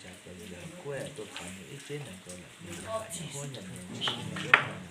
tsav tsav ko yog kuj tuaj qhov nws ib tsev neeg ko lawm, nws los nyob huab nyob nws tsis nyob nws.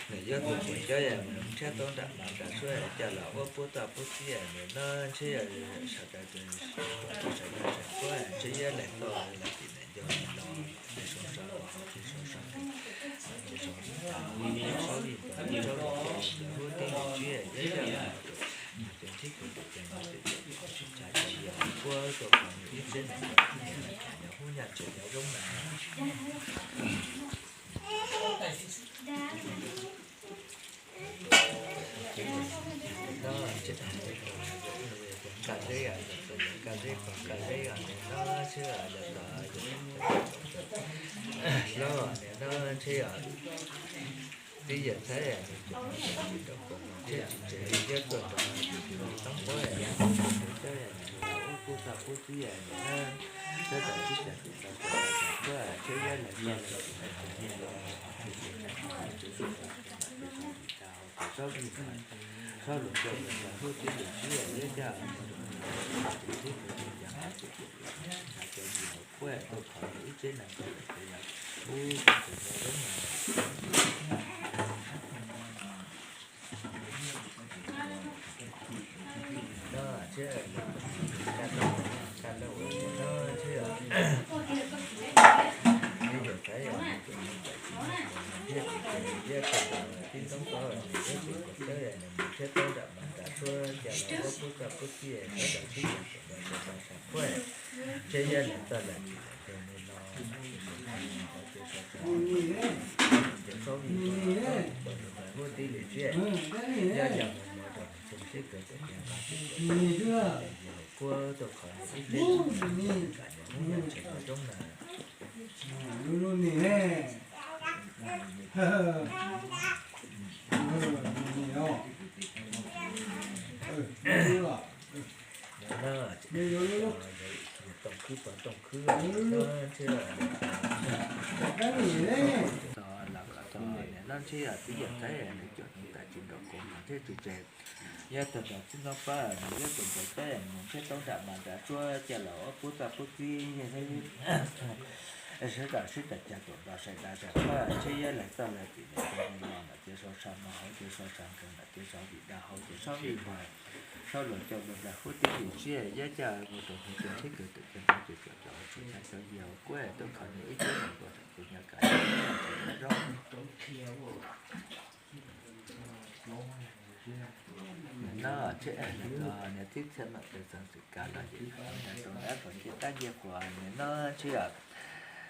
Nws yuav tus puas coob yam nws nrhiab tau nram mov nram suab coj los ua pub toj pub txib nws no ntshe yog sawv daws sawv daws sawv daws ntshe yog leej twg los tim nws nco nws los nws sov sov los ho tsis sov sov nws sov sov vij npawg tsob lus hu tib lus tsib yog yog los cov ntsib kwv tij cov no txhua txhua tsav cov yog puab tuaj qhov nws ib tsev neeg cov yog hub nyaj tsev yog zoo na. Nqa zeb, nqa zeb, nqa zeb, nqa zeb, nqa zeb, nqa zeb, nqa zeb, nqa zeb, tib yam txhab yam nws cov tsis rau kom nws thiaj tsis tsev li thiab tuaj rau yus tub pab yam nws cov cov cab yam nws ua kuj txaj kuj txib yam nws na. Thiab tau tib yam tus tau tau tau tau tuaj thiab yab lawv tau lawv tus hais tias yog los tus tus hais tias tus tus hais tias tus tus hais tias tus tus hais tias tus tsob vij mas txhob luag coj los hlub tib lus tib yam liab caj tus tib tus tib yam hais tias tus hais tias yus los kuj tuaj qhov ib tsev neeg rau lawm ces yog ub tus no lub no. Ntshe yog nws txoj lawm tsis lawm rau nws no, ces txhob vij npawg txhob vij npawg huab tib li tsiaj, yog yam mus mov rau nws tshooj sib kawg tawm tias nqa tsis tawm, yus los kuj tuaj qhov nws ib tsev neeg kam yog hub nyaj tsev yog zoo na. Lub lub ni ne, lub ni txog los kom txog niam no ntshe yog twb yog txhais nws cuam nws tam tsis nrog kuv hmov thiab tsis tseg. Yog tus nrog txib ntxoov pab nws yog tus nrog cab mus nrhiav tau nram mas nram suab coj los ua pub txoj pub txib, sib tau sib tau cag tuam nto sai da sai qhuab ntshe yog lawv txoj lawv tim nws cov neeg los ntawm tias sau sa mos hauv ces sau sa nkeeg ntawm tias sau vim da hauv ces sau vim npog, sau luag coj luag nplawg huab tib li siab yog coj mus rau tus cog thib kws tus cog ntawd ces cov cov tsuas cov cov yig hauv kuab tuaj kho nws ib tug neeg tuaj rau tus nyob kav nyob zoo. Niam no ntshe niam tib txhia mam pes txog xwm kav los ces nrog rau nrab qhov nce tab nce qhuas niam no ntshe yog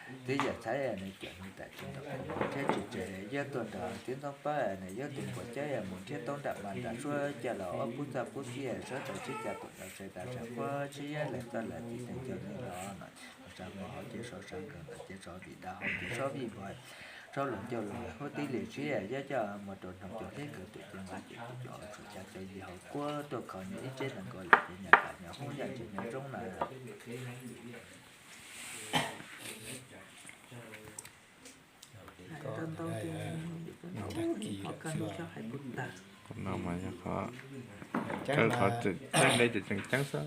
twb yog txhais nws cuam nws tam tsis nrog kuv hmov thiab tsis tseg yog tuaj nrog txib ntxoov pab nws yog tus npua cab mus nrhiav tau nram mas nram suab coj los ua pub txoj pub txib sib tau sib cag tuam nto sai da sai qhuab ntshe yog lawv txoj lawv tim nws cov neeg los ntawm tias sau sa mos hauv ces sau sa nkeeg ntawm tias sau vim da hauv ces sau vim npog, sau luag coj luag nplawg huab tib li siab yog coj mus rau tus cog thib kws tus cog nqaj ces tus cog tsuas cov cov yig hauv kuab tuaj kho nws ib tsev neeg nkaus lawm ces nyob kav nyob huab nyob ntshe nyob zoo na. Hais ntau ntau tias, qhov kawg no cov hais puas tag. Qhov no mas yog qhov, qhov tseem ceeb li tseem ceeb xwb.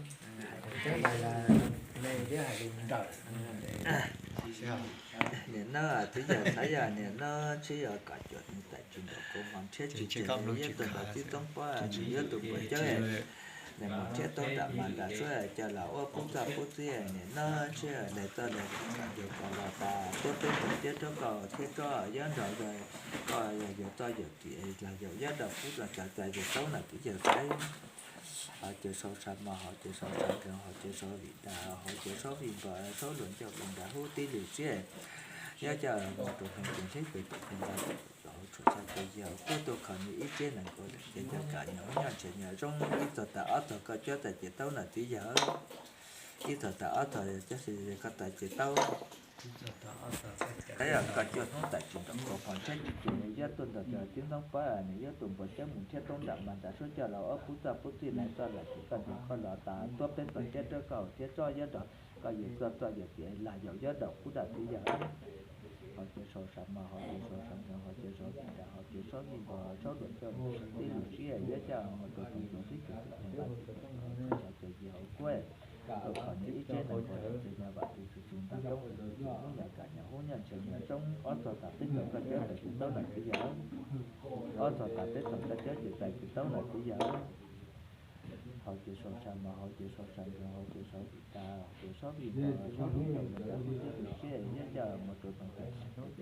Niam no twb yog xav yog niam no ntshe yog kom cuam nws tam tsis nrog kuv hmov thiab tsis tseg, yog tus nrog txib ntxoov pab nws yog tus npua cab nws mus nrhiav tau nram mas nram suab coj los ua pub txoj pub txib niam no ntshe lawv txoj lawv tim nws cov neeg los tas tuaj peb txog cab rau koj thiab tsob yog nrog koj yog yus txoj yus tim los yus yog nrog pub los cov txais yus taub na twb yog xaiv. Hauv ces sau sa mos hauv ces sau sa nkeeg hauv ces sau vim da hauv ces sau vim npog sau luag coj luag nplawg huab tib li siab yog coj mus rau tus cog thib kws tus cog nqaj ces tus cog tsuas cov cov yig hauv kuab tuaj kho nws ib tsev neeg nkaus lawm ces nyob kav nyob huab nyob ntshe nyob zoo. Ib txog tas ob txog koj cab txais ces taub na twb yog, ib txog tas ob txog cab koj txais ces taub. Tab yog koj coj hnub tam tsis nrog kuv hmov thiab tsis tseg yog tuaj nrog txib ntxoov pab nws yog tus npua cab mus nrhiav tau nram mas nram suab coj los ua pub txoj pub txib lawv txoj lawv tim koj nrog koj los tas tuaj peb txog cab rau koj thiab tsob yog nrog koj yus txoj txoj yus tim los yus yog nrog pub dam twb yog. Hauv ces sau sa mos hauv ces sau sa nkeeg hauv ces sau vim da hauv ces sau vim npog sau luag coj luag nplawg huab tib li siab yog coj mus rau tus cog thib kws tus cog nqaj ces tus cog tsuas cov cov yig hauv kuab tuaj kho nws ib tsev neeg nkaus lawm ces nyob vam txwv txwv txwv nta roob txwv txwv txwv nyob kav nyob huab nyob ntshe nyob zoo. Ob txog tas peb txog koj cab txais ces taub na twb yog. Ob txog tas peb txog koj cab ces txais ces taub na twb yog. Hauv ces sau sa mos hauv ces sau sa nkeeg hauv ces sau vim da hauv ces sau vim npog sau luag coj luag nplawg huab tib li siab yog coj mus rau tus cog thib kws tus cog nqaj ces tus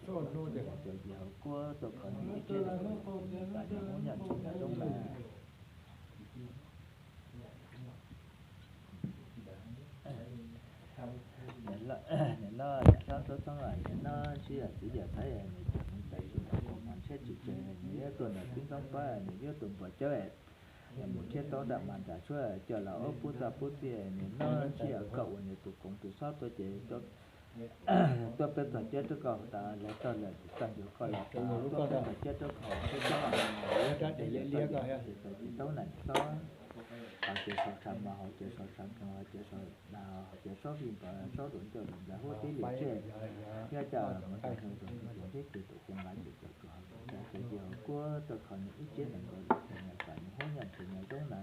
cog tsuas cov cov yig hauv kuab tuaj kho nws ib tsev neeg nkaus lawm ces nyob kav nyob huab nyob ntshe nyob zoo na. Niam loj niam hlob txob txoob niam no ntshe yog twb yog xav yog nws cuam nws tam tsis nrog kuv hmov thiab tsis tseg nws yog tuaj nrog txib ntxoov pab nws yog tus npua cab mus nrhiav tau nram mas nram suab coj los ua pub txoj pub txib niam no ntshe yog koj ua nws tus koov tus xob tuaj ces tuaj peb txog cab rau koj tas lawv txoj lawv tim koj nrog koj los tas tuaj peb txog cab rau koj thiab tsob yog nrog koj yus txoj yus tim txais ces taub na niam hlob. Hauv ces sau sa mos hauv ces sau sa nkeeg hauv ces sau vim da hauv ces sau vim npog sau luag coj luag nplawg huab tib li siab yog coj mus rau tus cog thib kws tus cog nqaj ces tus cog tsuas cov cov yig hauv kuab tuaj kho nws ib tsev neeg nkaus lawm ces nyob kav nyob huab nyob ntshe nyob zoo na.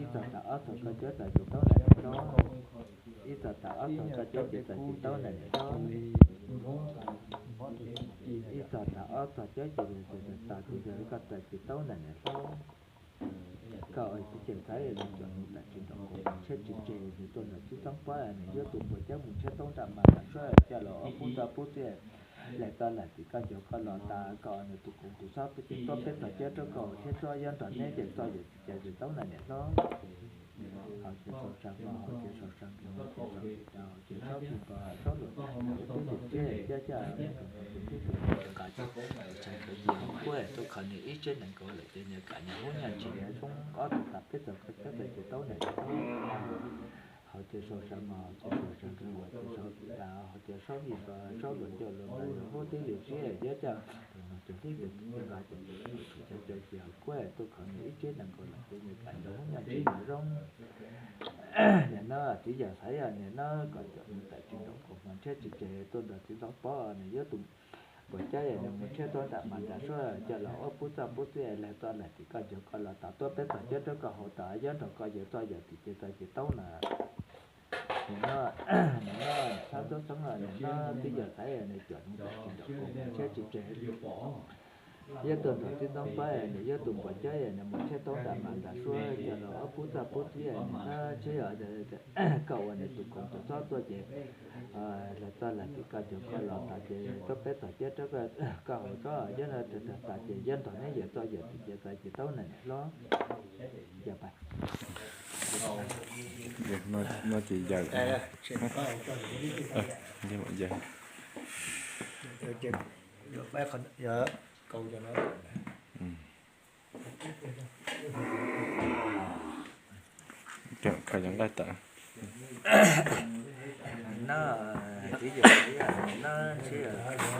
Ib txog tas ob txog koj cab txais ces taub na niam hlob. Ib txog tas ob txog koj cab ces txais ces taub na niam hlob. Ib txog tas ob txog cab ces tas ces yog koj txais ces taub na niam hlob. Koj ua txiv ces xav yog nws cuam nws tam tsis nrog kuv hmov thiab tsis tseg nws tuaj nrog txib ntxoov pab nws yog tus npua cab mus nrhiav tau nram mas nram suab coj los ua pub txoj pub txib lawv txoj lawv tim koj nrog koj los tas koj ua nws tus koov tus xob tuaj ces tuaj peb txog cab rau koj thiab tsob yog nrog neb ces txoj yus tim txais ces taub na niam hlob. Hauv ces sau sa mos hauv ces sau sa nkeeg hauv ces sau vim da hauv ces sau vim npog sau luag coj luag nplawg huab tib li siab yog coj mus rau tus cog thib kws tus cog nqaj ces tus cog tsuas cov yig hauv kuab tuaj kho nws ib tsev neeg nkaus lawm ces nyob kav nyob huab nyob ntshe nyob zoo. Ob txog tas peb txog koj cab txais ces taub na niam hlob. Hauv ces sau sa mos hauv ces sau sa nkeeg hauv ces sau vim da hauv ces sau vim npog sau luag coj luag nplawg huab tib li siab yog coj tus cog thib kws tus cog nqaj ces tus cog tsuas cov yig hauv kuab tuaj kho nws ib tsev neeg nkaus lawm ces nyob kav nyob huab nyob ntshe nyob zoo. Nim no txiv yawm xaiv os, nim no koj cov neeg tawm tsis nraum kaus hmo nrhiav tsis tseg tuaj nrog txiv ntxoov pob, nws yuav tus npawg Cab es nws mus nrhiav tau nram mas nram suab coj los ua pub txoj pub txib, lawv txoj lawv tim koj ncaug koj los tas tuaj peb txog cab rau koj haus tas, yuav nrog koj yawg txoj yawg tim ces txais ces taub na. Nim no, nim no, Xab Ntxawg Xeeb, nim no txiv yawm xaiv nws cov neeg tawm tsis nraum kaus hmo nrhiav tsis tseg, yuav tuaj nrog txiv ntxoov pob, nws yuav tus npawg Cab es nws mus nrhiav tau nram mas nram suab coj los ua pub txoj pub txib, nim no ntshe yog koj ua nws tus koom tus txob tuaj ces lawv txoj lawv tim koj ncaug koj los tas ces tuaj peb txog cab rau koj haus tsob, yuav nrog tas ces yuav nrog neb yawg txoj yawg tim ces txais ces taub na niam hlob. Yog pa, no ces yawm, yawm, koj yog nqaij tawm. No, txiv yawm xaiv, no ntshe yog txiv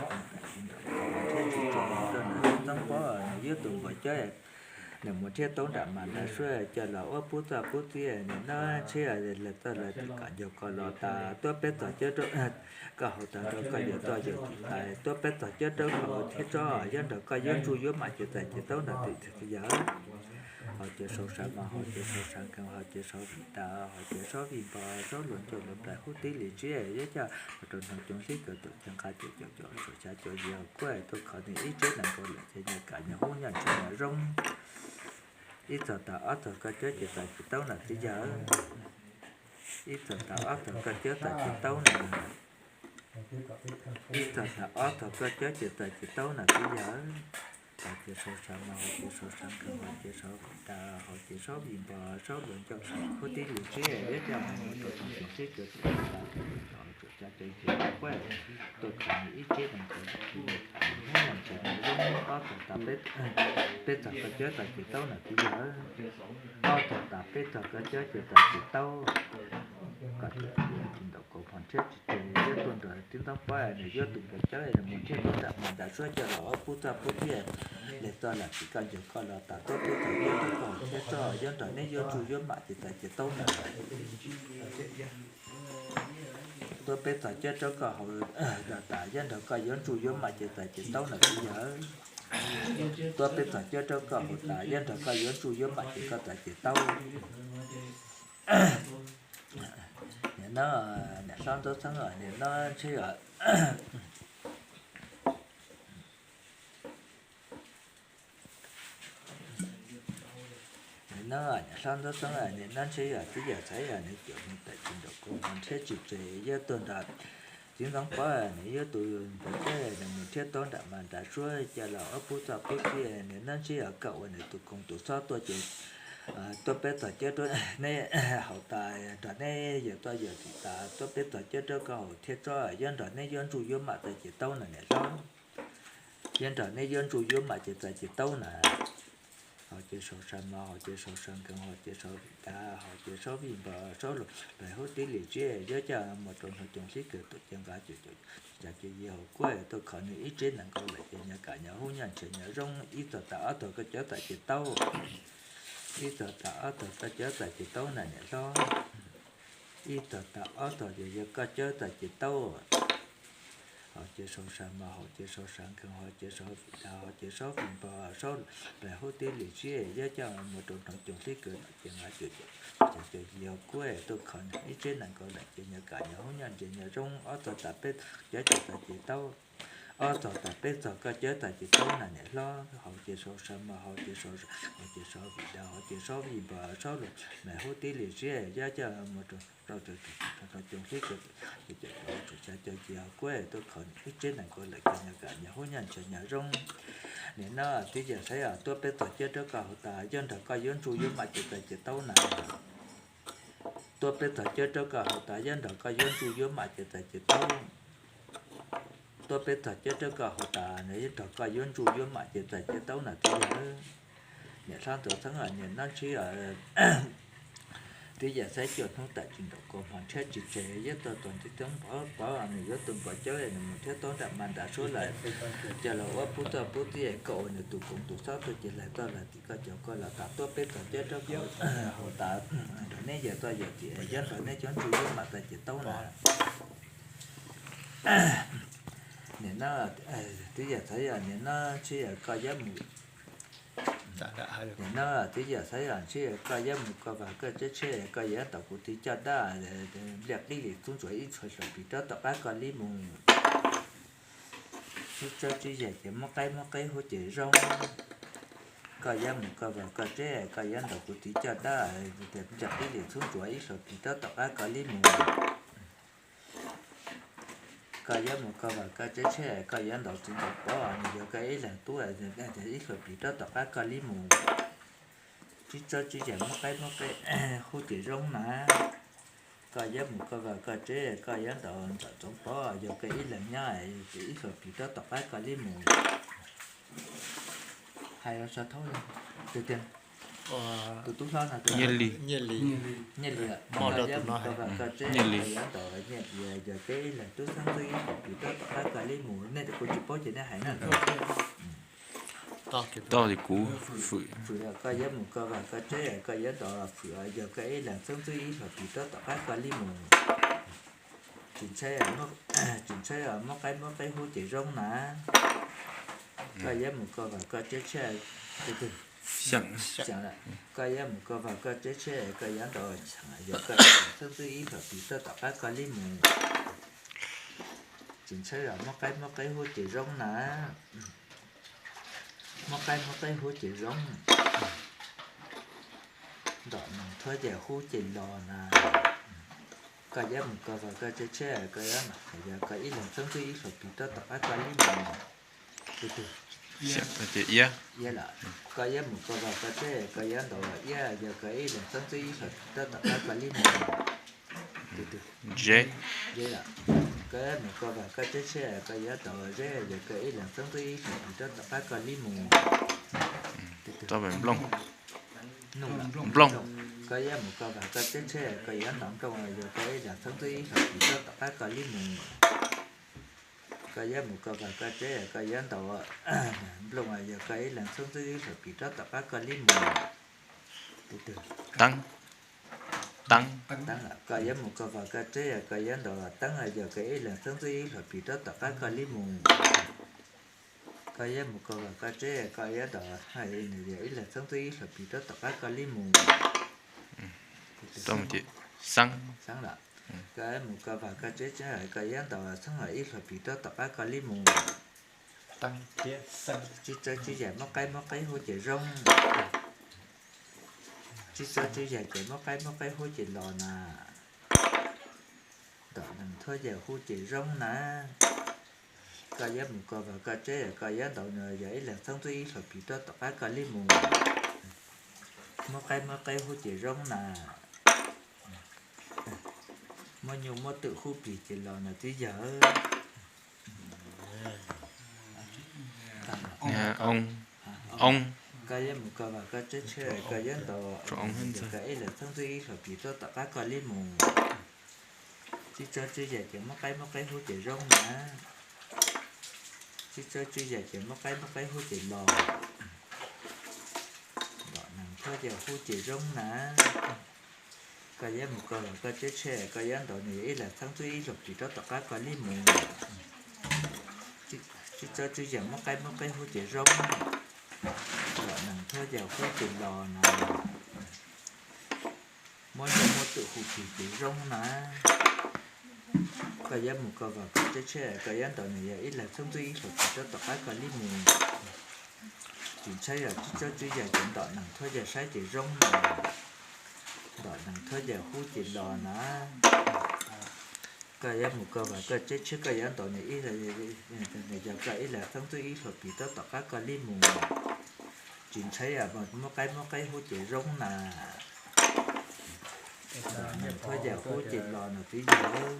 ntxoov pob nws yuav tus npawg Cab, nws mus nrhiav tau nram mas nram suab coj los ua pub txoj pub txib, nim no ntshe yog lawv txoj lawv tim koj ncaug koj los tas tuaj peb txog cab rau koj haus tas, nrog koj yawg txoj yawg tim tas tuaj peb txog cab rau koj haus thiab tsob, yuav nrog koj yuav ntsuj yuav maj ces txais ces taub nrog tim yawg. Haus ces sau sa mas haus ces sau sa nkees, haus ces sau vim tas, haus ces sau vim npog, sau luag ncauj luag nplaig hub tib li ntsiab, yuav coj rau hnov coov hlib kawg tuam cev nqa cuam cuam cuam suam xya cuam yim haus kuaj tuaj kho nws ib tsev nees nkaum lawm ces nyias kam nyias hub nyias ntshaw nyias zoo. Ib txog tas ob txog koj cab ces txais ces taub na txiv yawg. Ib txog tas ob txog koj cab txais ces taub na. Ib txog tas ob txog koj cab ces txais ces taub na txiv yawg. Haus ces sau sa mas haus ces sau sa nkees, haus ces sau vim tas, haus ces sau vim npog, sau luag ncauj hub tib li ntsiab, yuav coj mus rau hnov coov hlib kawg tuam cev nqa cuam cuam cuam xya cuam yim haus kuaj tuaj kho nws ib tsev nees nkaum lawm ces nyias kam nyias hub nyias ntshaw nyias zoo. Ob txog tas peb txog koj cab txais ces taub na txiv yawg. Ob txog tas peb txog koj cab ces txais ces taub. Koj txiv yawm tsis nraum kaus hmo nrhiav tsis tseg, yuav tuaj nrog txiv ntxoov pob, nws yuav tus npawg Cab, nws mus nrhiav tau nram mas nram suab coj los ua pub txoj pub txib, lawv txoj lawv tim koj ncaug koj los tas tuaj peb txog cab rau koj haus thiab tsob, yuav nrog neb yuav ntsuj yuav maj ces txais ces taub na. Tuaj peb txog cab rau koj haus tas, yuav nrog koj yuav ntsuj yuav maj ces txais ces taub na txiv yawg. Tuaj peb txog cab rau koj haus tas, yuav nrog koj yuav ntsuj yuav maj ces koj txais ces taub. Nim no, niam hlob Ntxawg Xeeb, nim no ntshe yog nim no niam hlob Ntxawg Xeeb, nim no ntshe yog txiv yawm xaiv, nws cov neeg tawm tsis nraum kaus hmo nrhiav tsis tseg, yuav tuaj nrog txiv ntxoov pob, nws yuav tus npawg Cab, nws mus nrhiav tau nram mas nram suab coj los ua pub txoj pub txib, nim no ntshe yog koj ua nws tus koom tus txob tuaj ces tuaj peb txog cab rau neb haus tas, nrog neb yawg txoj yawg tim tas, tuaj peb txog cab rau koj haus thiab tsob, yuav nrog neb yuav ntsuj yuav maj txais ces taub na niam hlob. Yuav nrog neb yuav ntsuj yuav maj ces txais ces taub na. Haus ces sau sa mas haus ces sau sa nkees, haus ces sau vim tas, haus ces sau vim npog, sau luag nplaig hub tib li ntsiab, yuav coj mus rau hnov coov hlib kawg tuam cev nqa cuam cuam cuam yim haus kuaj tuaj kho nws ib tsev nees nkaum lawm ces nyias kam nyias hub nyias ntshaw nyias zoo. Ib txog tas ob txog koj cab txais ces taub. Ib txog tas ob txog koj cab txais ces taub na niam hlob. Ib txog tas ob txog yog yog koj cab txais ces taub. Haus ces sau sa mas haus ces sau sa nkees, haus ces sau vim tas, haus ces sau vim npog, sau luag nplaig hub tib li ntsiab, yuav coj mus rau hnov coov hlib kawg tuam cev nqa cuam cuam cuam yim haus kuaj tuaj kho nws ib tsev nees nkaum lawm ces nyias kam nyias hub nyias ntshaw nyias zoo. Ob txog tas peb cab ces txais ces taub. Ob txog tas peb txog koj cab txais ces taub na niam hlob. Haus ces sau sa mas haus ces sau sa, haus ces sau vim tas, haus ces sau vim npog, sau luag nplaig hub tib li ntsiab, yuav coj mus rau hnov coov hlib kawg tuam cev nqa cuam cuam cuam yim haus kuaj tuaj kho nws ib tsev nees nkaum lawm ces nyias kam nyias hub nyias ntshaw nyias zoo. Nim no txiv yawm xaiv, tuaj peb txog cab rau koj haus tas, yuav nrog koj yuav ntsuj yuav maj ces txais ces taub na. Tuaj peb txog cab rau koj haus tas, yuav nrog koj yuav ntsuj yuav maj ces txais ces taub. Tuaj peb txog cab rau koj haus tas, nws yuav nrog koj yuav ntsuj yuav maj ces txais ces taub na txiv yawg. Niam hlob Ntxawg Xeeb, nim no ntshe yog Twb yam xaib cuaj hnub tam tsis nraum kaus hmo nrhiav tsis tseg, yuav tau tus nti toob pov pov nws yuav tus npos cawb nws mus nrhiav tau nram mas nram suab lawm. Coj los ua pub txoj pub txij kom ua nws tus koom tus xob tuaj ces hlais txoj hlais tim koj cov koj los tas tuaj peb txog cawb rab qau hauv tas nrog neb yawm txoj yawm tim yog nrog neb coob tswv yim mam tas ces taub na. Nim no twb yam xaib yog nim no ntshe yog koj yuav mus Nim no twb yam xaib yog ntshe koj yuav mus koj vag koj tseb tsheb koj yuav ntaus kuv tiv coj dab, npliaj qib li txub ntsuav ib txhua hlua pis rov tom qab koj li mus. Sib tsob tsib yam ces muab qaib muab qaib huab ces zoo. Koj yuav mus koj vag koj tseb koj yuav ntaus kuv tiv coj dab, npliaj qib li txub ntsuav ib hlua pis rov tom qab koj li mus. Koj yuav mus koj vag koj tseb tsheb koj yuav ntaus txiv ntaus pov nws yog koj ib leeg tub, ib hlua pis rov tom qab koj li mus. Sib tsob tsib yam muab qaib muab qaib huab ces zoo na. Koj yuav mus koj vag koj tseb koj yuav ntaus ntxawm txoov pov yog koj ib leeg nyob, ib hlua pis rov tom qab koj li mus. Hais los sawv thaub tiag tiag. Tus tub hlob no, Nyiaj Lis. Nyiaj Lis, koj yuav mus koj vag koj tseb koj yuav ntaus Nyiaj Lis yog koj ib leeg tub xeeb ntxwb ib hlua pis rov tom qab koj li mus. Nej kuv tsis paub ces nej hais na. Tau ces kuv Fwm. Fwm, koj yuav mus koj vag koj tseb koj yuav ntaus Fwm yog koj ib leeg xeeb ntxwb ib hlua pis rov tom qab koj li mus. Tsis ntshai, tsis ntshai muab qaib muab qaib huab ces zoo na. Koj yuav mus koj vag koj tseb tsheb, Xeem, koj yuav mus koj vag koj tseb tsheb koj yuav ntaus Xeem yog koj ib leeg xeeb ntxwb ib hlua pis rov tom qab koj li mus. Tsis ntshai muab qaib muab qaib huab ces zoo na. Muab qaib muab qaib huab ces zoo. Ntaus nees thuab ces huab ces los na. Koj yuav mus koj vag koj tseb tsheb koj yuav ntaus yog koj ib leeg xeeb ntxwb ib hlua pis rov tom qab koj li mus. Tus twg? Iab lawm. Koj yuav mus koj vag koj tseb koj yuav ntaus iab yog koj ib leeg xeeb ntxwb ib hlua pis rov tom qab koj li mus. Tus twg? Zeb. Zeb lawm. Koj yuav mus koj vag koj tseb tsheb koj yuav ntaus zeb yog koj ib leeg xeeb ntxwb ib hlua pis rov tom qab koj li mus. Tus twg? Nplooj. Nplooj. Koj yuav mus koj vag koj tseb tsheb koj yuav ntaus nplooj yog koj ib leeg xeeb ntxwb ib hlua pis rov tom qab koj li mus. Koj yuav mus koj vag koj tseb koj yuav ntaus nplooj yog koj ib leeg xeeb ntxwb ib hlua pis rov tom qab koj li mus. Tus twg? Teeb. Teeb. Teeb. Koj yuav mus koj vag koj tseb koj yuav ntaus teeb yog koj ib leeg xeeb ntxwb ib hlua pis rov tom qab koj li mus. Koj yuav mus koj vag koj tseb koj yuav ntaus ib leeg xeeb ntxwb ib hlua pis rov tom qab koj li mus. Xeeb. Xeeb lawm. Koj yuav mus koj vag koj tseb tsheb koj yuav ntaus xeeb ib hlua pis rov tom qab koj li mus. Sib tsob tsib yam muab qaib muab qaib huab ces zoo. Sib tsob tsib yam ces muab qaib muab qaib huab ces los na. Ntaus nees thuab ces huab ces zoo na. Koj yuav mus koj vag koj tseb koj yuav ntaus nws yog ib leeg xeeb ntxwb ib hlua pis rov tom qab koj li mus. Muab qaib muab qaib huab ces zoo na. Muab nyuj muab twm huab plig ces los na txiv yawg. Oo. Oo. Koj yuav mus koj vag koj tseb tsheb koj yuav ntaus, yog koj ib leeg xeeb ntxwb ib hlua pis rov tom qab koj li mus. Sib tsob tsib yam ces muab qaib muab qaib huab ces zoo na. Sib tsob tsib yam ces muab qaib muab qaib huab ces los. Ntaus nees thuab ces huab ces zoo na. Koj yuav mus koj vag koj tseb tsheb koj yuav ntaus nws yog ib leeg xeeb ntxwb ib hlua pis rov tom qab koj li mus. Sib tsob tsib yam muab qaib muab qaib huab ces zoo. Ntaus nees thuab ces huab ces los na. Muab nyuj muab twm huab plig ces zoo na. Koj yuav mus koj vag koj tseb tsheb koj yuav ntaus nws yog ib leeg xeeb ntxwb ib hlua pis rov tom qab koj li mus. Tsis ntshai yog sib tsob tsib yam ces ntaus nees thuab ces saib ces zoo na. Ntaus nees thuab ces huab ces los na. Koj yuav mus koj vag koj tseb tsheb koj yuav ntaus nws yog koj ib leeg xeeb ntxwb ib hlua pis rov tom qab koj li mus. Tsis ntshai yog muab qaib muab qaib huab ces zoo na. Ntaus nees thuab ces huab ces los na txiv yawg.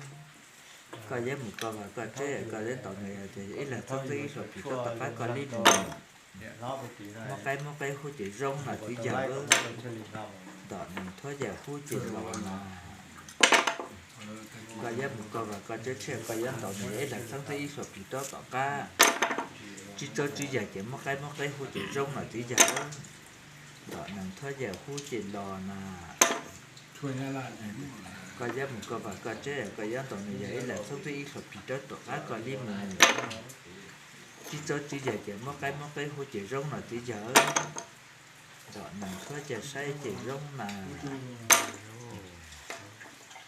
Koj yuav mus koj vag koj tseb koj yuav ntaus nws yog ib leeg xeeb ntxwb ib hlua pis rov tom qab koj li mus. Muab qaib muab qaib huab ces zoo no txiv yawg. Tom nees thuab yawg huab ces los no. Koj yuav mus koj vas koj tseb tshiab, koj yuav ntaus nws ib leeg txheeb txheeb ib hlo plig rov tom qab. Tsib tsob tsib yawg ces muab qaib muab qaib huab ces zoo no txiv yawg. Tom nees thuab yawg huab ces los no. Koj yuav mus koj vas koj tseb, koj yuav ntaus nws yog ib leeg txheeb txheeb ib hlo plig rov tom qab koj li mus. Tsib tsob tsib yawg ces muab qaib muab qaib huab ces zoo no txiv yawg. Tom nees thuab yawg saib ces zoo na.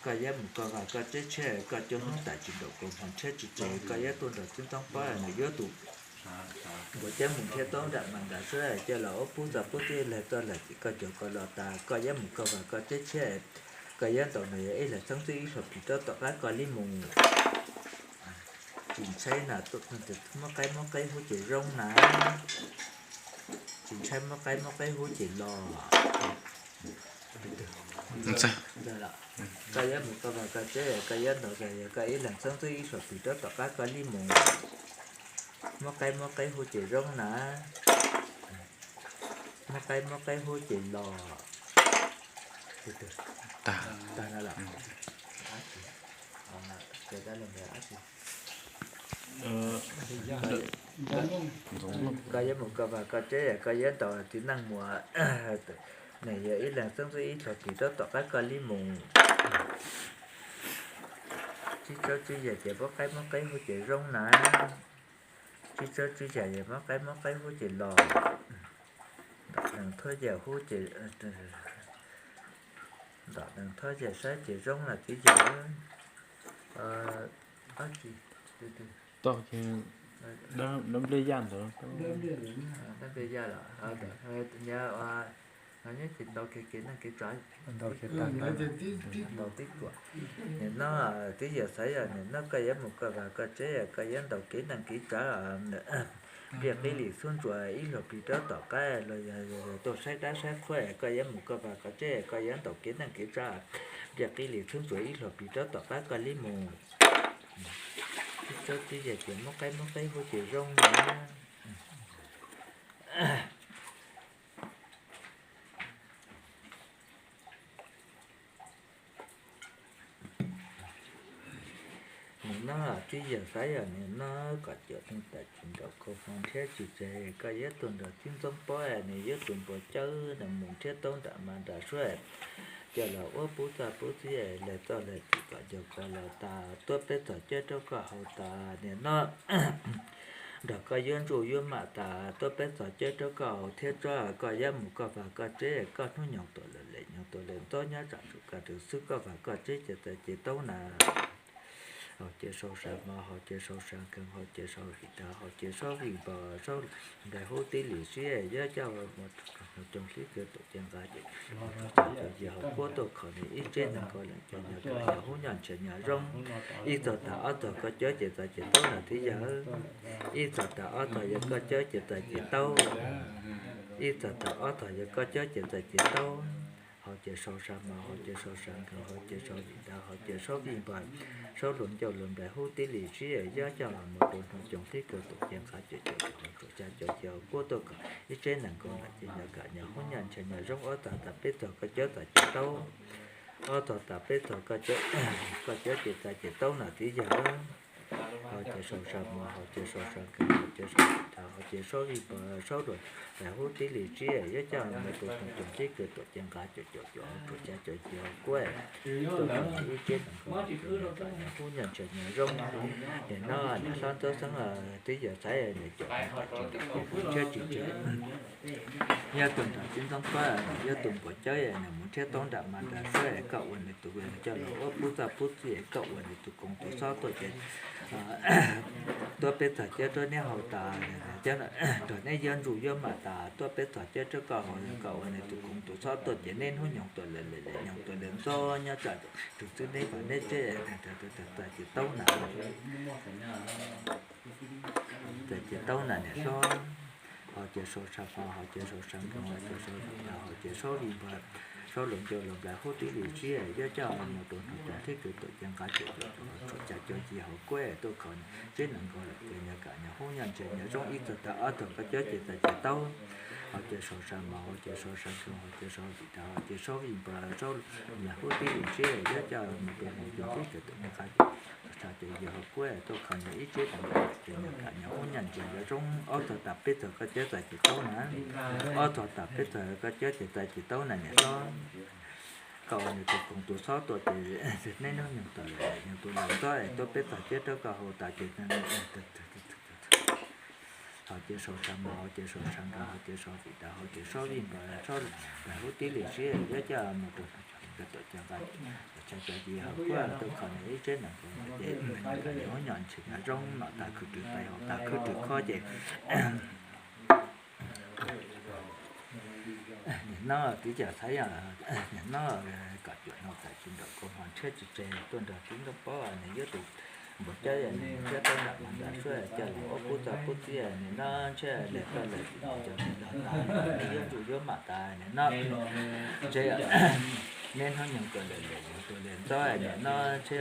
Koj yuav mus koj vas koj tseb tshiab, koj cua hnub tas tsis nraum kaus hmoov tshiab tsis tseg, koj yuav tuaj nrog txiv ntxoov pob nws yuav tus npua ceeb mus nrhiav toob nram mas nram suab coj los ua pub txog pub txib lawm txoj lawm ces koj cov koj los tas, koj yuav mus koj vas koj tseb tshiab, koj yuav ntaus nws yog ib leeg txheeb txheeb ib hlo plig rov tom qab koj li mus. Tsis ntshai na, muab qaib muab qaib huab ces zoo na. Tsis ntshai muab qaib muab qaib huab ces los. Koj yuav mus koj vas koj tseb, koj yuav ntaus yog koj ib leeg txheeb txheeb ib hlo plig rov tom qab koj li mus. Muab qaib muab qaib huab ces zoo na. Muab qaib muab qaib huab ces los. Tag no los. Koj yuav mus koj vas koj tseb, koj yuav ntaus txiv neej muas, nws yog ib leeg txheeb txheeb ib hlo plig rov tom qab koj li mus. Tsib tsob tsib yawg ces muab qaib muab qaib huab ces zoo na. Tsib tsob tsib yawg ces muab qaib muab qaib huab ces los. Tom nees thuab yawg huab ces, tom nees thuab yawg saib ces zoo na txiv yawg. Dab nplej yaj ntawd. Dab nplej yaj los, nyob ces ntaus kev neej kev tsav, ntaus tib kuam. Nim no txiv yawg xav yog nim no koj yuav mus koj vas koj tseb, koj yuav ntaus kev neej kev tsav, npliaj qib lim xub ntsuas ib hlo plig rov tom qab los yog tuaj saib dab saib qhuab, koj yuav mus koj vas koj tseb, koj yuav ntaus kev neej kev tsav, npliaj qib lim xub ntsuas ib hlo plig rov tom qab koj li mus. Tsib tsob tsib yawg ces muab qaib muab qaib huab ces zoo na. Nim no txiv yawg xav yog nim no koj cov neeg tas tsis nraum kaus hmoov nrhiav tsis tseg, koj yuav tuaj nrog txiv ntxoov pob, nws yuav tus npua cawb nws mus nrhiav toob nram mas nram suab coj los ua pub txoj pub txib lawm txoj lawm txim kom ncaus koj los tas, tuaj peb txog cawb rau koj haus tas nim no nrog koj yuav ntsuj yuav mam tas, tuaj peb txog cawb rau koj haus thiab tsob, koj yuav mus koj vas koj tseb, koj hnub nyoog tuaj lawm lem nyoog tuaj lawm ntxob nyob tsam tsum koj rwg xwb, koj vas koj tseb ces txais ces taub na. Haus ces sau sa mos, haus ces sau sa nkeeg, haus ces sau vim dag, haus ces sau vij npog, sau nplaig hub tib lim siab, yuav coj mus rau hauv cooj hlib kawg tuam cev nqaj ces yawg haus kuab tuaj kho nws ib tsev neeg nkaus leej cov nyob kam nyob hub nyob ntshav nyob zoo. Ib txog tas ob txog koj cawb ces txais ces taub na txiv yawg. Ib txog tas ob txog yog koj cawb ces txais ces taub. Ib txog tas ob txog yog koj cawb ces txais ces taub. Haus ces sau sa mos, haus ces sau sa nkeeg, haus ces sau vim dag, haus ces sau vij npog, sau luag ncauj luag nplaig hub tib lim siab, yuav coj los mus rau hauv cooj hlib kawg tuam cev nqaj ces cov cov haus tsuas xya cov ces haus kuab tuaj kho ib tsev neeg nkaus leej cov nyob kam nyob hub nyob ntshav nyob zoo. Ob txog tas peb txog koj cawb txais ces taub. Ob txog tas peb txog koj cawb, koj cawb ces txais ces taub na txiv yawg. Haus ces sau sa mos, haus ces sau sa nkeeg, haus ces sau vim dag, haus ces sau vij npog, sau luag nplaig hub tib lim siab, yuav coj mus rau hauv cooj hlib kawg tuam cev nqaj ces cov cov haus tsuas xya cov ces haus kuab tuaj kho ib tsev neeg nkaus leej cov nyob kam nyob hub nyob ntshav nyob zoo. Nim no niam hlob Ntxoov Xeeb txiv yawg xav nws cov neeg tas tsis nraum kaus hmoov nrhiav tsis tseg, yuav tuaj nrog txiv ntxoov pob, yuav tus npua cawb nws mus nrhiav toob nram mas nram suab, koj ua nws tus coj los ua pub txoj pub txib, koj ua nws tus koom tus xob tuaj ces tuaj peb txog cawb rau neb haus tas, nrog neb yuav ntsuj yuav mam tas, tuaj peb txog cawb rau koj haus, koj ua nws tus koom tus xob tuaj ces neb hnub nyoog tuaj lawm lem nyoog tuaj lawm ntxob nyob tsam rwg xwb neb vas neb tseb txais ces taub na. Txais ces taub na niam hlob. Haus ces sau sa mos, haus ces sau sa nkeeg, haus ces sau vim dag, haus ces sau vij npog, Saub lug ncua lug nplaim hub tib li tsib, yuav coj mus rua hnub tas thib kws tuam cev nqaj cuam, tsuam cas cuag ci hauv kuab tuaj kho nws tseb nees nkaum lawm ces nws kam nyob hub nyob ntsia nyob zoo ib txog tag ob txog koj cuab ces txais ces taub. Hos ces sau sa mos, hos ces sau sa nroo, hos ces sau vim rau, hos ces sau vim npawg, saub lug nplaim hub tib li tsib, yuav coj mus rua hnub tas thib kws tuam cev nqaj cuam, tsuam cas cuag ci hauv kuab tuaj kho nws ib tseb nees nkaum lawm ces nws kam nyob hub nyob ntsia nyob zoo ob txog tag peb txog koj cuab txais ces taub na. Ob txog tag peb txog koj cuab ces txais ces taub na niam hlob. Koj ua nws tus koom tus xob tuaj ces neb hnub nyoog tuam lawm, nyoog tuam lawm ntxob es tuaj peb txog cuab rau koj haus tas ces hos ces sau sa mos, hos ces sau sa nroo, hos ces sau vim rau, hos ces sau vim npawg, saub lug nplaim hub tib li tsib, yuav coj mus rua hnub tas thib kws tuam cev nqaj cuam, tsuam cas cuag ci hauv kuab tuaj kho nws ib tseb nees nkaum lawm ces nws kam nyob hub nyob ntsia nyob zoo no tas khwj rwg tais hauv tas khwj rwg khob ces nim no txiv yawg xav yog nim no kom cuam no txais tsis nraum kua hmo ntshiab tsis tseg tuaj nrog txiv ntoo paub nws yuav tus npawg cab nws ntshiab taub nram hmo nram suab coj lug ua pub txoj pub txia nim no ntshe lig toj lig cov lig los tas nws yuav ntsum yuav mam tas nim no ntshe neb hnub nyoog tuam lawm, nyoog tuam lawm ntxob nim no ntshe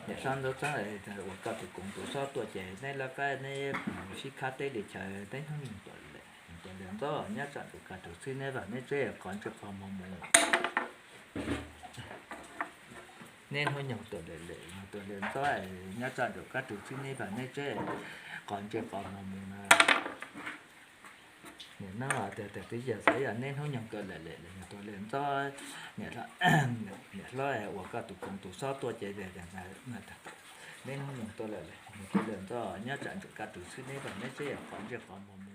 niam hlob Ntxoov Txeeb ua koj tus koom tus xob tuaj ces neb lawv qab neb sib khab teb li chaw, neb hnub nyoog tuam lawm, nyoog tuam lawm ntxob nyob tsam ntsuam kaj rug txhib neb vaj neb tsev qhov ntsej qhov muag mus. Neb hnub nyoog tuam lawm, nyoog tuam lawm ntxob nyob tsam ntsuam kaj rug txhib neb vaj neb tsev qhov ntsej qhov muag mus na. Nim no txiv yawg xav yog neb hnub nyoog tuam lawm, nyoog tuam lawm ntxob, niam hlob ua koj tus koom tus xob tuaj ces neb hnub nyoog tuam lawm, nyoog tuam lawm ntxob nyob tsam ntsuam kaj rug txhib neb vaj neb tsev qhov ntsej qhov muag mus.